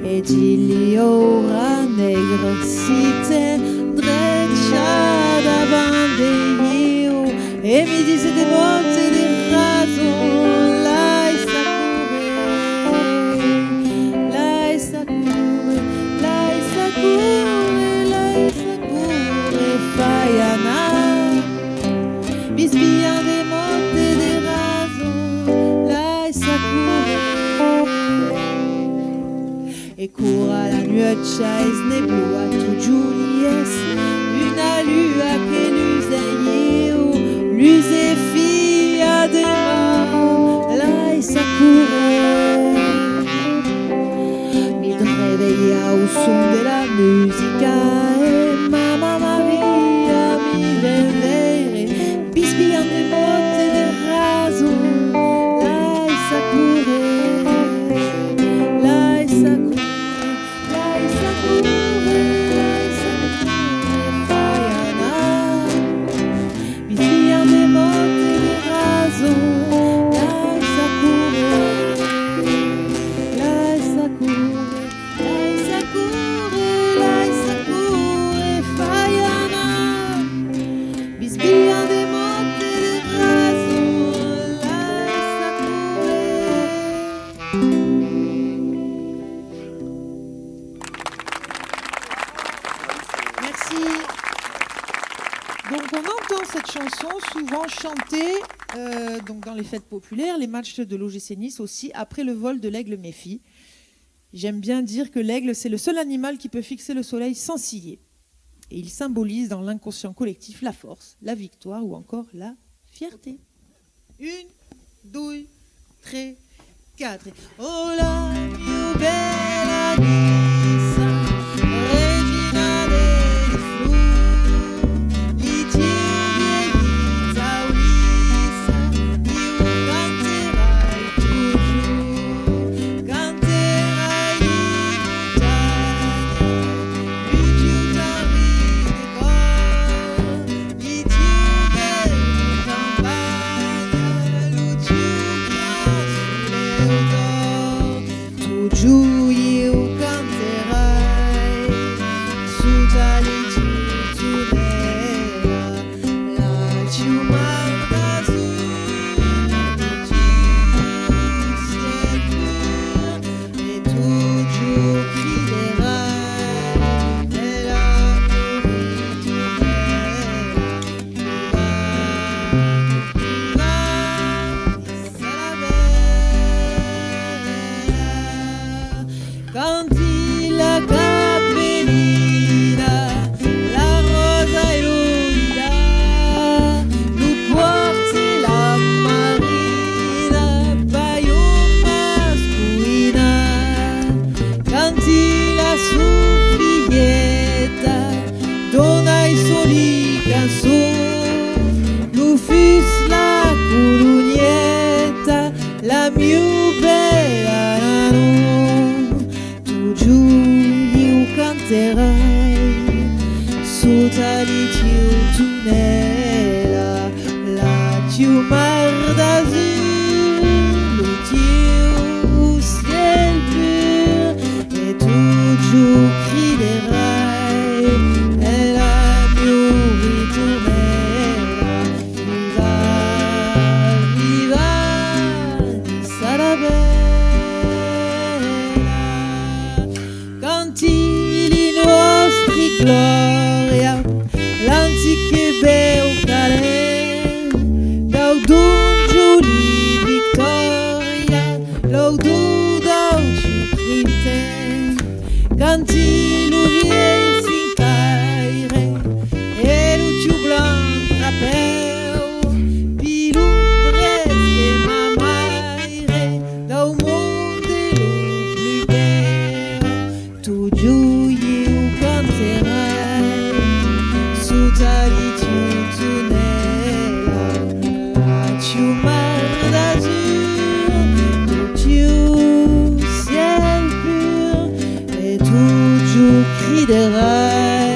E di li: aura negra, si ten drecha davant de ieu, e mi dise de mòts de rason, laissa córrer, laissa córrer, laissa córrer, laissa córrer, fai anar, bisbilhant de mòts de rason, laissa córrer. E quora la nuècha es nebloa, totjorn i es una lua que lus en ieu, lus e filha de mar, laissa córrer. Mi revelhi au son de la musica e Mama Maria mi ven veire, bisbilhant de mòts de rason, laissa córrer, laissa córrer, laissa córrer, laissa córrer, fai anar, bisbilhant de mòts de rason, laissa córrer, laissa córrer. Laissa córrer, laissa Donc on entend cette chanson souvent chantée, euh, donc dans les fêtes populaires, les matchs de l'O G C Nice aussi, après le vol de l'aigle Méfi. J'aime bien dire que l'aigle, c'est le seul animal qui peut fixer le soleil sans ciller. Et il symbolise dans l'inconscient collectif la force, la victoire ou encore la fierté. Un, doi, tres, quatre. Oh la miu bèla Niça, regina dei flors, li tiu vièlhs aulissa, iu canterai totjorn, canterai li montanhas, lu tiu taulin de còr, li tiu vièlh campanha, lu tiu gran soleu d'òr. Totjorn ieu canterai sota li tiu tonèla, la tiu mar d'azur, lo tiu cièl pur, e totjorn criderai, bèla florida tonèla, viva, viva, Niça la bèla. Canti la capelina, la ròsa e lo lilà, lo pòrc e la marina, palhon masculina. Canti la soflilheta, dona-i soli cançons, lo fus, la colonieta, la miu bèla nanon. Totjorn ieu canterai sota li tiu tonèla, la tiu mar d'azur, lo tiu cièl pur, e totjorn criderai, e la miu ritornèla, viva, viva, Niça la bèla. Canti li nòstri glòria, l'antic e bèu calèu, dau donjon li victòria, l'audor dau tiu printemps. Canti lo vièlh cincaire e lo tiu blanc drapèu, pi lo brèç de ma maire, dau monde lo plus bèu. Totjorn ieu canterai sota li tiu tonèla, la tiu mar d'azur, lo tiu cièl pur, e totjorn criderai,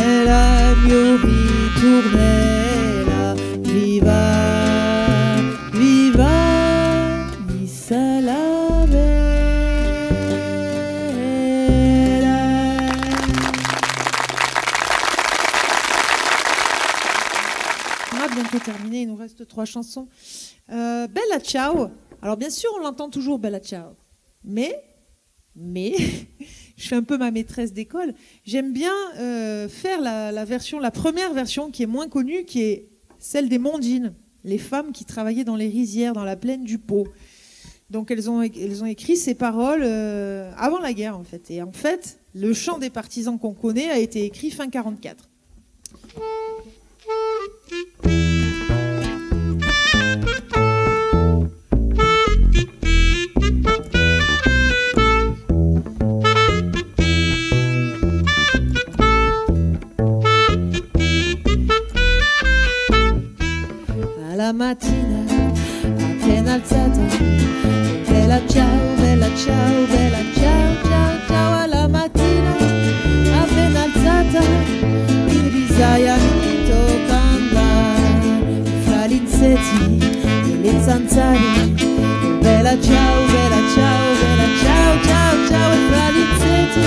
e la miu ritornèla, viva, viva, Niça la bèla. On a bientôt terminé, il nous reste trois chansons. Euh, Bella Ciao. Alors bien sûr, on l'entend toujours, Bella Ciao. Mais Mais je suis un peu ma maîtresse d'école. J'aime bien, euh, faire la, la version, la première version qui est moins connue, qui est celle des Mondines, les femmes qui travaillaient dans les rizières, dans la plaine du Pô. Donc elles ont, elles ont écrit ces paroles, euh, avant la guerre, en fait. Et en fait, le chant des partisans qu'on connaît a été écrit fin quarante-quatre. A la matina, a pena alçada, bèla ciao, bèla ciao, bèla ciao, ciao, ciao. A la matina, a pena alçada, mi disaia mi tòca andar, fra l'insèti e li zanzari. Bèla ciao, bèla ciao, bèla ciao, ciao, ciao. E fra l'insèti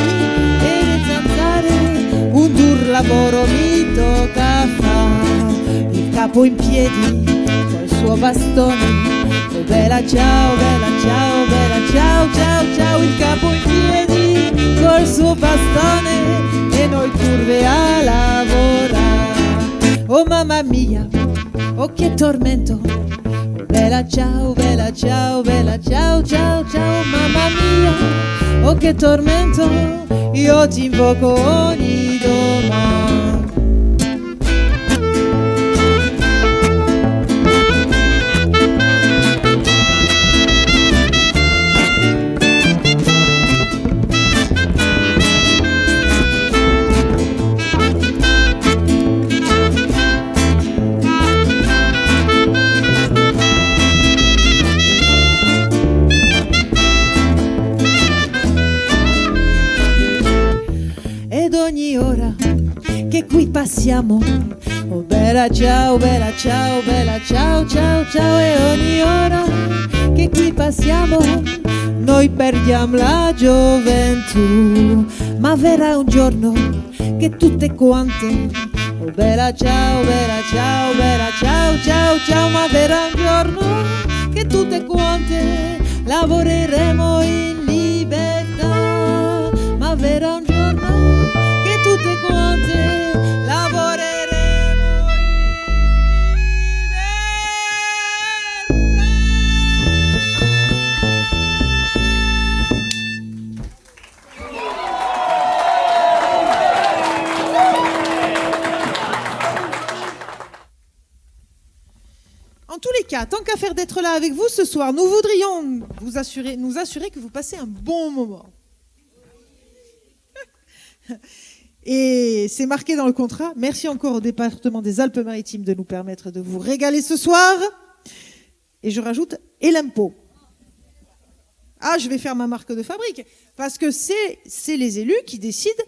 e li zanzari, un dur lavoro mi tòca far. Il capo in piedi, col suo bastone. Oh bèla ciao, bèla ciao, bèla ciao, ciao, ciao. Il capo in piedi, col suo bastone. E noi Curve a lavorar. Oh mamma mia, oh che tormento. Oh bella ciao, bella ciao, bella ciao, ciao, ciao, mamma mia, oh che tormento. Io ti invoco ogni domani. Ed ogni ora che qui passiamo, oh bella ciao, bella ciao, bella ciao, ciao, ciao, e ogni ora che qui passiamo, noi perdiamo la gioventù, ma verrà un giorno che tutte quante, oh bella ciao, bella ciao, bella ciao, ciao, ciao, ma verrà un giorno che tutte quante lavoreremo in libertà, ma verrà un giorno che tutte quante lavoreremo in libertà. En tous les cas, tant qu'à faire d'être là avec vous ce soir, nous voudrions vous assurer, nous assurer que vous passez un bon moment. Et c'est marqué dans le contrat. Merci encore au département des Alpes-Maritimes de nous permettre de vous régaler ce soir. Et je rajoute, et l'impôt. Ah, je vais faire ma marque de fabrique. Parce que c'est, c'est les élus qui décident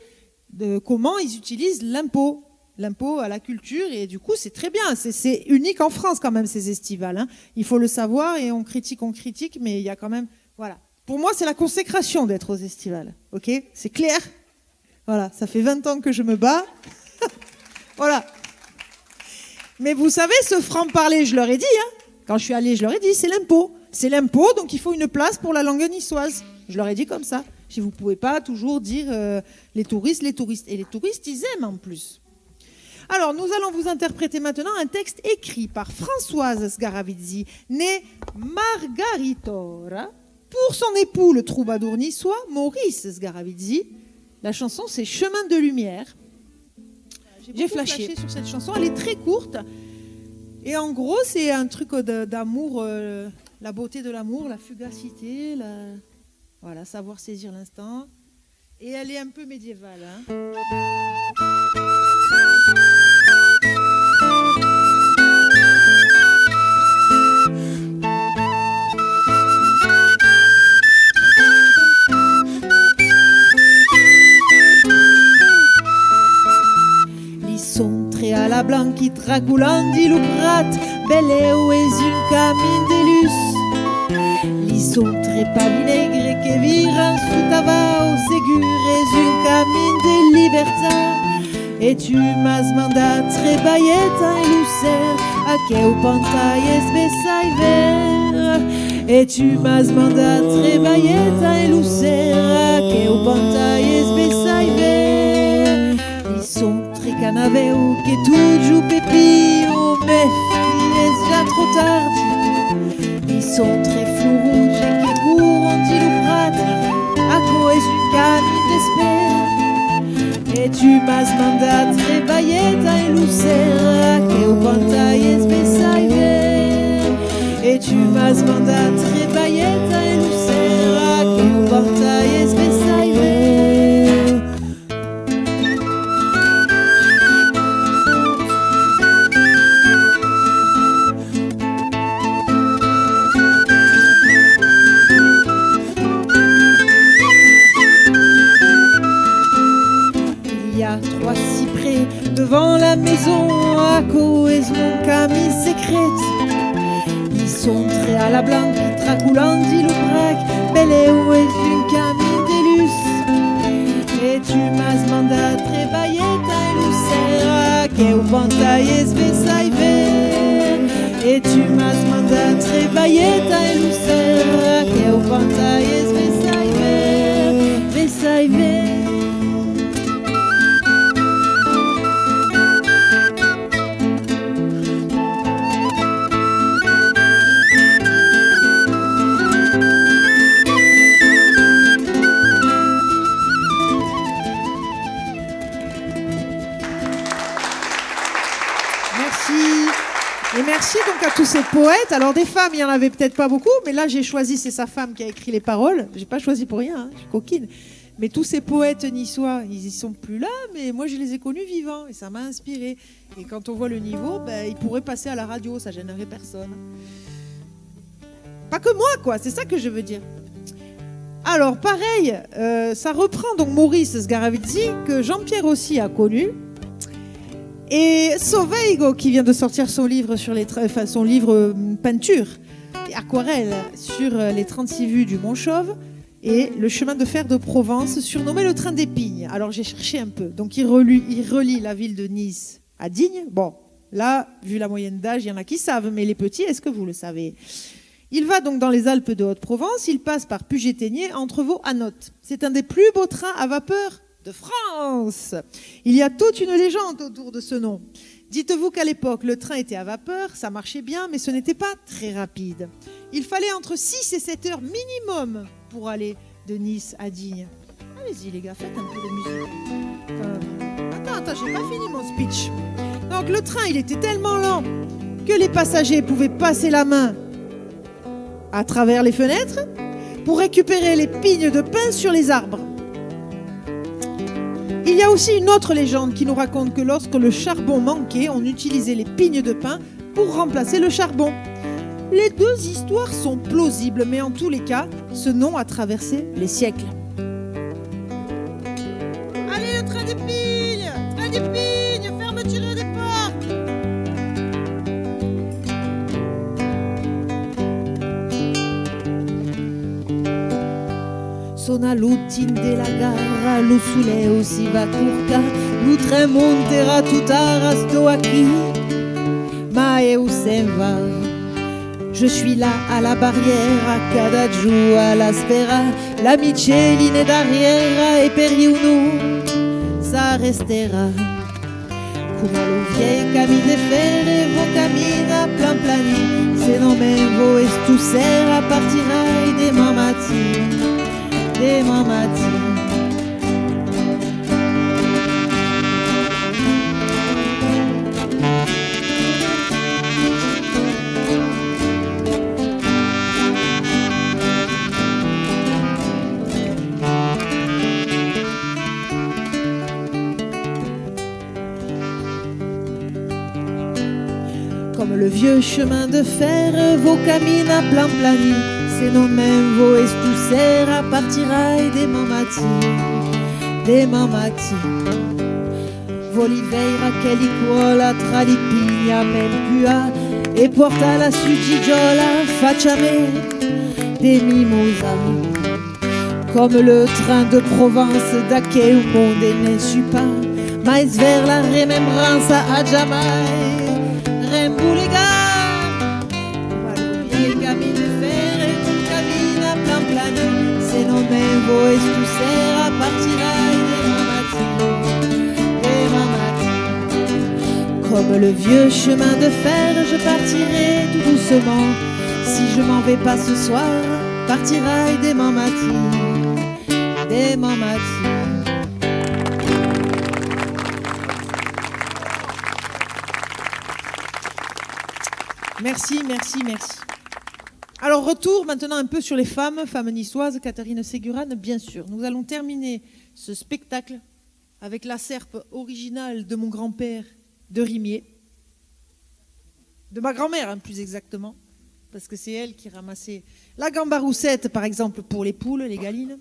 de comment ils utilisent l'impôt. L'impôt à la culture, et du coup, c'est très bien. C'est, c'est unique en France quand même, ces estivales, hein. Il faut le savoir, et on critique, on critique, mais il y a quand même, voilà. Pour moi, c'est la consécration d'être aux estivales, ok ? C'est clair ? Voilà, ça fait vingt ans que je me bats. Voilà. Mais vous savez, ce franc-parler, je leur ai dit, hein, quand je suis allée, je leur ai dit, c'est l'impôt. C'est l'impôt, donc il faut une place pour la langue niçoise. Je leur ai dit comme ça. Je dis, vous pouvez pas toujours dire, euh, les touristes, les touristes. Et les touristes, ils aiment en plus. Alors, nous allons vous interpréter maintenant un texte écrit par Françoise Sgaravizzi, née Margaritora, pour son époux, le troubadour niçois Maurice Sgaravizzi. La chanson, c'est Chemin de lumière. J'ai flashé sur cette chanson, elle est très courte. Et en gros, c'est un truc de- d'amour, euh, la beauté de l'amour, la fugacité, la- voilà, savoir saisir l'instant. Et elle est un peu médiévale, hein. Li sontre a la blanqui tracolan di lo prat, belèu es un camin de lutz. Li sontre pavi negre que viran sota vau, segur es un camin de libertat. E tu m'as mandat trebalhet en lo ser, aqueu pantai es bessai ver. E tu m'as mandat trebalhet en lo ser, aqueu pantai es bessai ver. Li sontre canavèu que totjorn pepia, o mèf qui es ja tròp tardi. Li sontre flor roge que corron di lo prat, aquò es un camin d'espèr. E tu m'as mandat trebalhet en lo ser, aqueu pantai es bessai ver. E tu m'as mandat trebalhet en lo ser, aqueu pantai es bessai ver. Il y a trois cyprès devant la maison, aquò es mon camin secret. Li sontre a la blanqui tracolan di lo prac, belèu es un camin de lutz. E tu m'as mandat trebalhet en lo ser, aqueu pantai es bessai ver. E tu m'as mandat trebalhet en lo ser, aqueu pantai es bessai ver, bessai ver. Et merci donc à tous ces poètes. Alors des femmes, il y en avait peut-être pas beaucoup, mais là j'ai choisi, c'est sa femme qui a écrit les paroles. J'ai pas choisi pour rien, hein, je suis coquine. Mais tous ces poètes niçois, ils y sont plus là, mais moi je les ai connus vivants et ça m'a inspiré. Et quand on voit le niveau, ben, ils pourraient passer à la radio, ça gênerait personne. Pas que moi, quoi, c'est ça que je veux dire. Alors, pareil, euh, ça reprend donc Maurice Sgaravizzi, que Jean-Pierre aussi a connu. Et Soveigo, qui vient de sortir son livre sur les tra-, enfin, son livre, euh, peinture et aquarelle sur, euh, les trente-six vues du Mont Chauve et le chemin de fer de Provence, surnommé le train des pignes. Alors, j'ai cherché un peu. Donc, il relie, il relie la ville de Nice à Digne. Bon, là, vu la moyenne d'âge, il y en a qui savent, mais les petits, est-ce que vous le savez ? Il va donc dans les Alpes de Haute-Provence, il passe par Puget-Théniers, Entrevaux, Anhot. C'est un des plus beaux trains à vapeur de France. Il y a toute une légende autour de ce nom. Dites-vous qu'à l'époque, le train était à vapeur, ça marchait bien, mais ce n'était pas très rapide. Il fallait entre six et sept heures minimum pour aller de Nice à Digne. Allez-y les gars, faites un peu de musique. Euh, attends, attends, j'ai pas fini mon speech. Donc le train, il était tellement lent que les passagers pouvaient passer la main à travers les fenêtres pour récupérer les pignes de pin sur les arbres. Il y a aussi une autre légende qui nous raconte que lorsque le charbon manquait, on utilisait les pignes de pin pour remplacer le charbon. Les deux histoires sont plausibles, mais en tous les cas, ce nom a traversé les siècles. Allez, le train des pignes ! Train des pignes ! Fermeture des portes ! Sona l'ultim de la gara, lo solèu si va corcar, lo tren monterà tot ara, stò aquí, ma eu se'n va. Je suis là à la barrière, cada jorn a l'espèra, la Micheline darrièra e per ieu non s'arresterà. Coma lo vièlh camin de fèrre, vau caminar plan planin, se non me'n vau estossèra, partirai deman matin, deman matin. Coma lo vièlh chemin de fèrre, vau caminar plan planin, se non me'n vau estossèra, partirai deman matin, deman matin. Vòli veire aqueli còla tra li pigna, me'n puar e portar la sugijola, facha me de mimosa. Coma le train de Provence, d'aqueu monde ne'n sui pas, mas vers la remembrança a jamai rembolegar. Coma lo vièlh camin de fèrre, vau caminar plan planin, se non me'n vau estossèra, partirai deman matin, deman matin. Comme le vieux chemin de fer, je partirai tout doucement. Si je m'en vais pas ce soir, partirai deman matin, deman matin. Merci, merci, merci. Alors, retour maintenant un peu sur les femmes, femmes niçoises, Catherine Ségurane, bien sûr. Nous allons terminer ce spectacle avec la serpe originale de mon grand-père de Rimier, de ma grand-mère, hein, plus exactement, parce que c'est elle qui ramassait la gambaroussette, par exemple, pour les poules, les galines.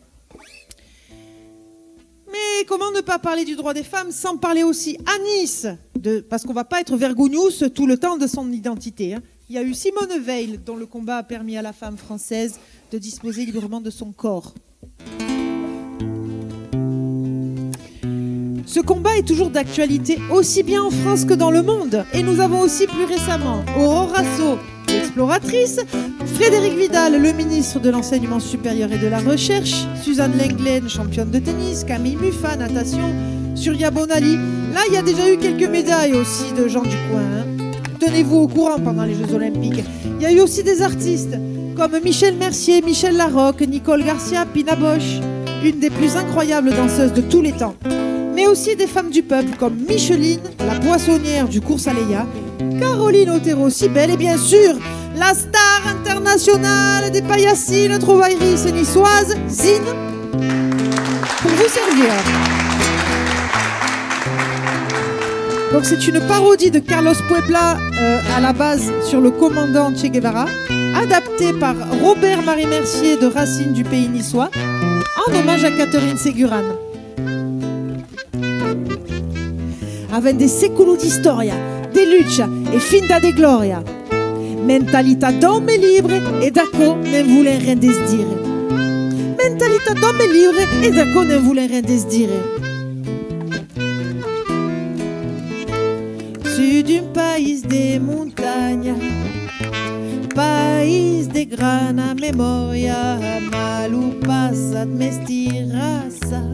Mais comment ne pas parler du droit des femmes sans parler aussi à Nice de, parce qu'on va pas être vergougnous tout le temps de son identité, hein. Il y a eu Simone Veil, dont le combat a permis à la femme française de disposer librement de son corps. Ce combat est toujours d'actualité aussi bien en France que dans le monde. Et nous avons aussi plus récemment Aurore Assot, exploratrice, Frédérique Vidal, le ministre de l'Enseignement supérieur et de la Recherche, Suzanne Lenglen, championne de tennis, Camille Muffat, natation, Surya Bonaly. Là, il y a déjà eu quelques médailles aussi de gens du coin, hein. Tenez-vous au courant pendant les Jeux Olympiques. Il y a eu aussi des artistes comme Michel Mercier, Michel Larocque, Nicole Garcia, Pina Bausch, une des plus incroyables danseuses de tous les temps. Mais aussi des femmes du peuple comme Micheline, la poissonnière du Cours Aleya, Caroline Otero-Sibel et bien sûr la star internationale des paillassines, trouvaillisses niçoises, Zine, pour vous servir. Donc c'est une parodie de Carlos Puebla, euh, à la base sur le commandant Che Guevara, adaptée par Robert-Marie Mercier de Racines du pays niçois, en hommage à Catherine Segurana. Avèm de seculos d'istòria, de lucha e finda de glòria. Mentalitat d'òme libre e d'aquò ne'n volèm ren desdire. Mentalitat d'òme libre e d'aquò ne'n volèm ren desdire. Sud d'un país de montanha, país de grana memòria, mas lo passat m'estirassa.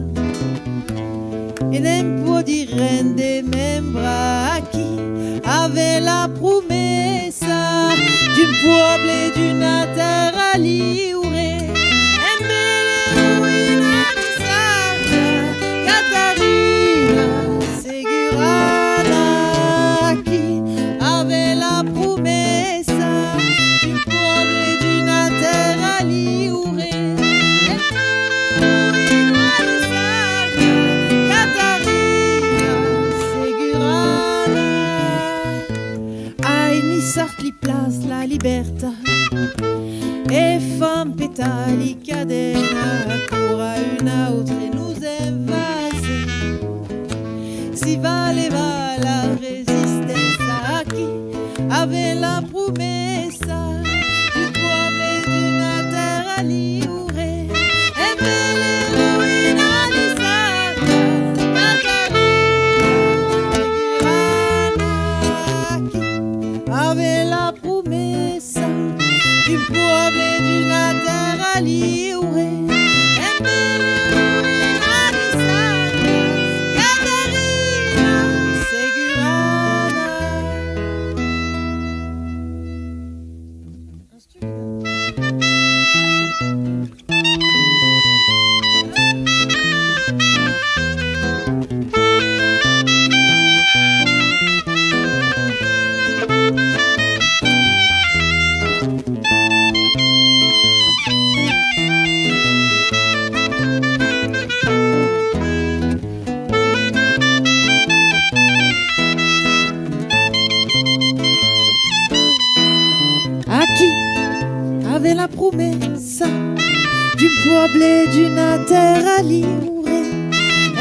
E ne'n pòdi ren de membre aquí, avèm la promessa d'un pòble, d'una tèrra liure. En bèla ruïna de Sarda, Catarina Segurana, aquí avèm la promessa d'un pòble, d'una tèrra liure. En bèla ruïna de Sarda, Catarina Segurana. Ai, Niçard, li plas la libèrtat e fan petar li cadenas, quora un autre nos envase. Si va levar la resisténcia aquí, avèm la promessa d'un pòble, d'una tèrra liure. En bèla ruïna de Sarda, Catarina Segurana, aquí avèm la promessa d'un pòble, d'una tèrra liure. En bèla ruïna de Sarda, Catarina Segurana. Aquí avèm la promessa d'un pòble, d'una tèrra liure.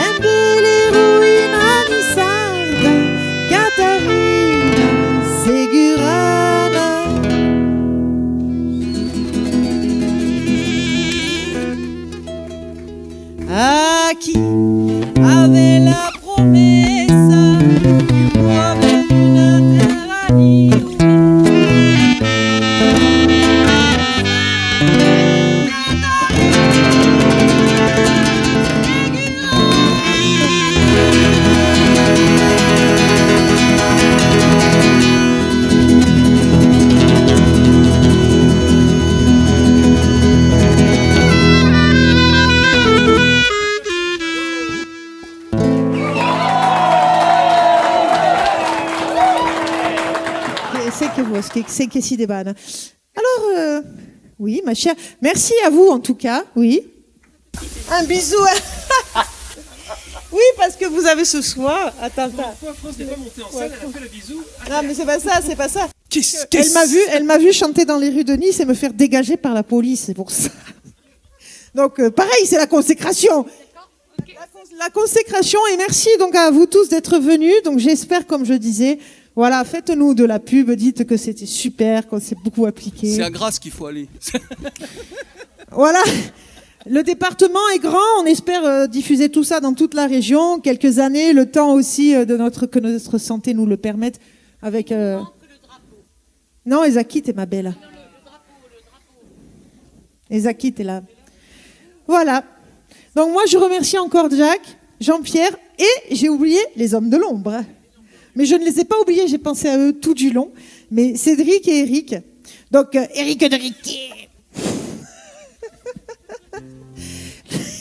En bèla ruïna niçarda, Catarina Segurana. Aquí avèm la promessa d'un pòble, d'una tèrra liure. Que se que vos, que se que si debana. Alors, euh, oui, ma chère, merci à vous en tout cas, oui. Un bisou. Oui, parce que vous avez ce soin. Attends, attends. Pourquoi France n'est pas montée en scène, elle a fait le bisou. Non, mais c'est pas ça, c'est pas ça. Qu'est-ce que... Elle m'a vu, elle m'a vu chanter dans les rues de Nice et me faire dégager par la police, c'est pour ça. Donc, euh, pareil, c'est la consécration. La cons-, la consécration, et merci donc à vous tous d'être venus. Donc, j'espère, comme je disais, voilà, faites-nous de la pub, dites que c'était super, qu'on s'est beaucoup appliqué. C'est à Grasse qu'il faut aller. Voilà. Le département est grand, on espère, euh, diffuser tout ça dans toute la région. Quelques années, le temps aussi, euh, de notre, que notre santé nous le permette. Avec, euh, non, es aquí, ma bèla. Es aquí, là. Voilà. Donc moi, je remercie encore Jacques, Jean-Pierre et j'ai oublié les hommes de l'ombre. Mais je ne les ai pas oubliés, j'ai pensé à eux tout du long. Mais Cédric et Eric. Donc, euh, Eric de Riquet.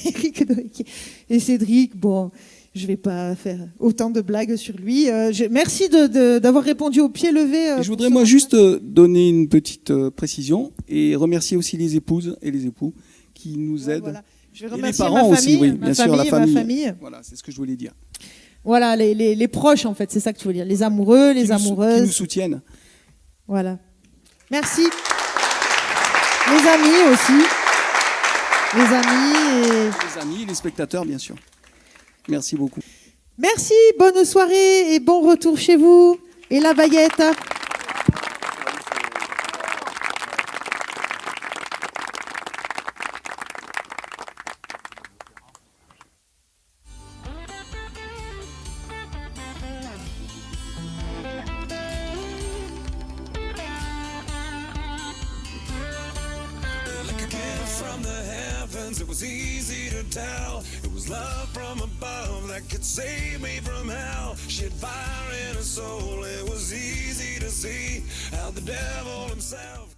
Eric de Riquet. Et Cédric, bon, Je vais pas faire autant de blagues sur lui. Euh, je- merci de- de- d'avoir répondu au pied levé. Euh, Et je pour voudrais ce moi repas. Juste euh, donner une petite euh, précision et remercier aussi les épouses et les époux qui nous Ouais, aident. Voilà. Je vais Et les remercier parents ma famille, aussi, oui, ma bien sûr, famille, la ma famille. famille. Voilà, c'est ce que je voulais dire. Voilà, les, les- les proches en fait, c'est ça que tu veux dire. Les amoureux, les Qui nous sou- qui nous amoureuses. Soutiennent. Voilà. Merci. Les amis aussi. Les amis et Les amis, les spectateurs, bien sûr. Merci beaucoup. Merci, bonne soirée et bon retour chez vous. Et la baguette. Like a gift from the heavens, it was easy to tell. It was love from above that could save me from hell. She had fire in her soul, it was easy to see how the devil himself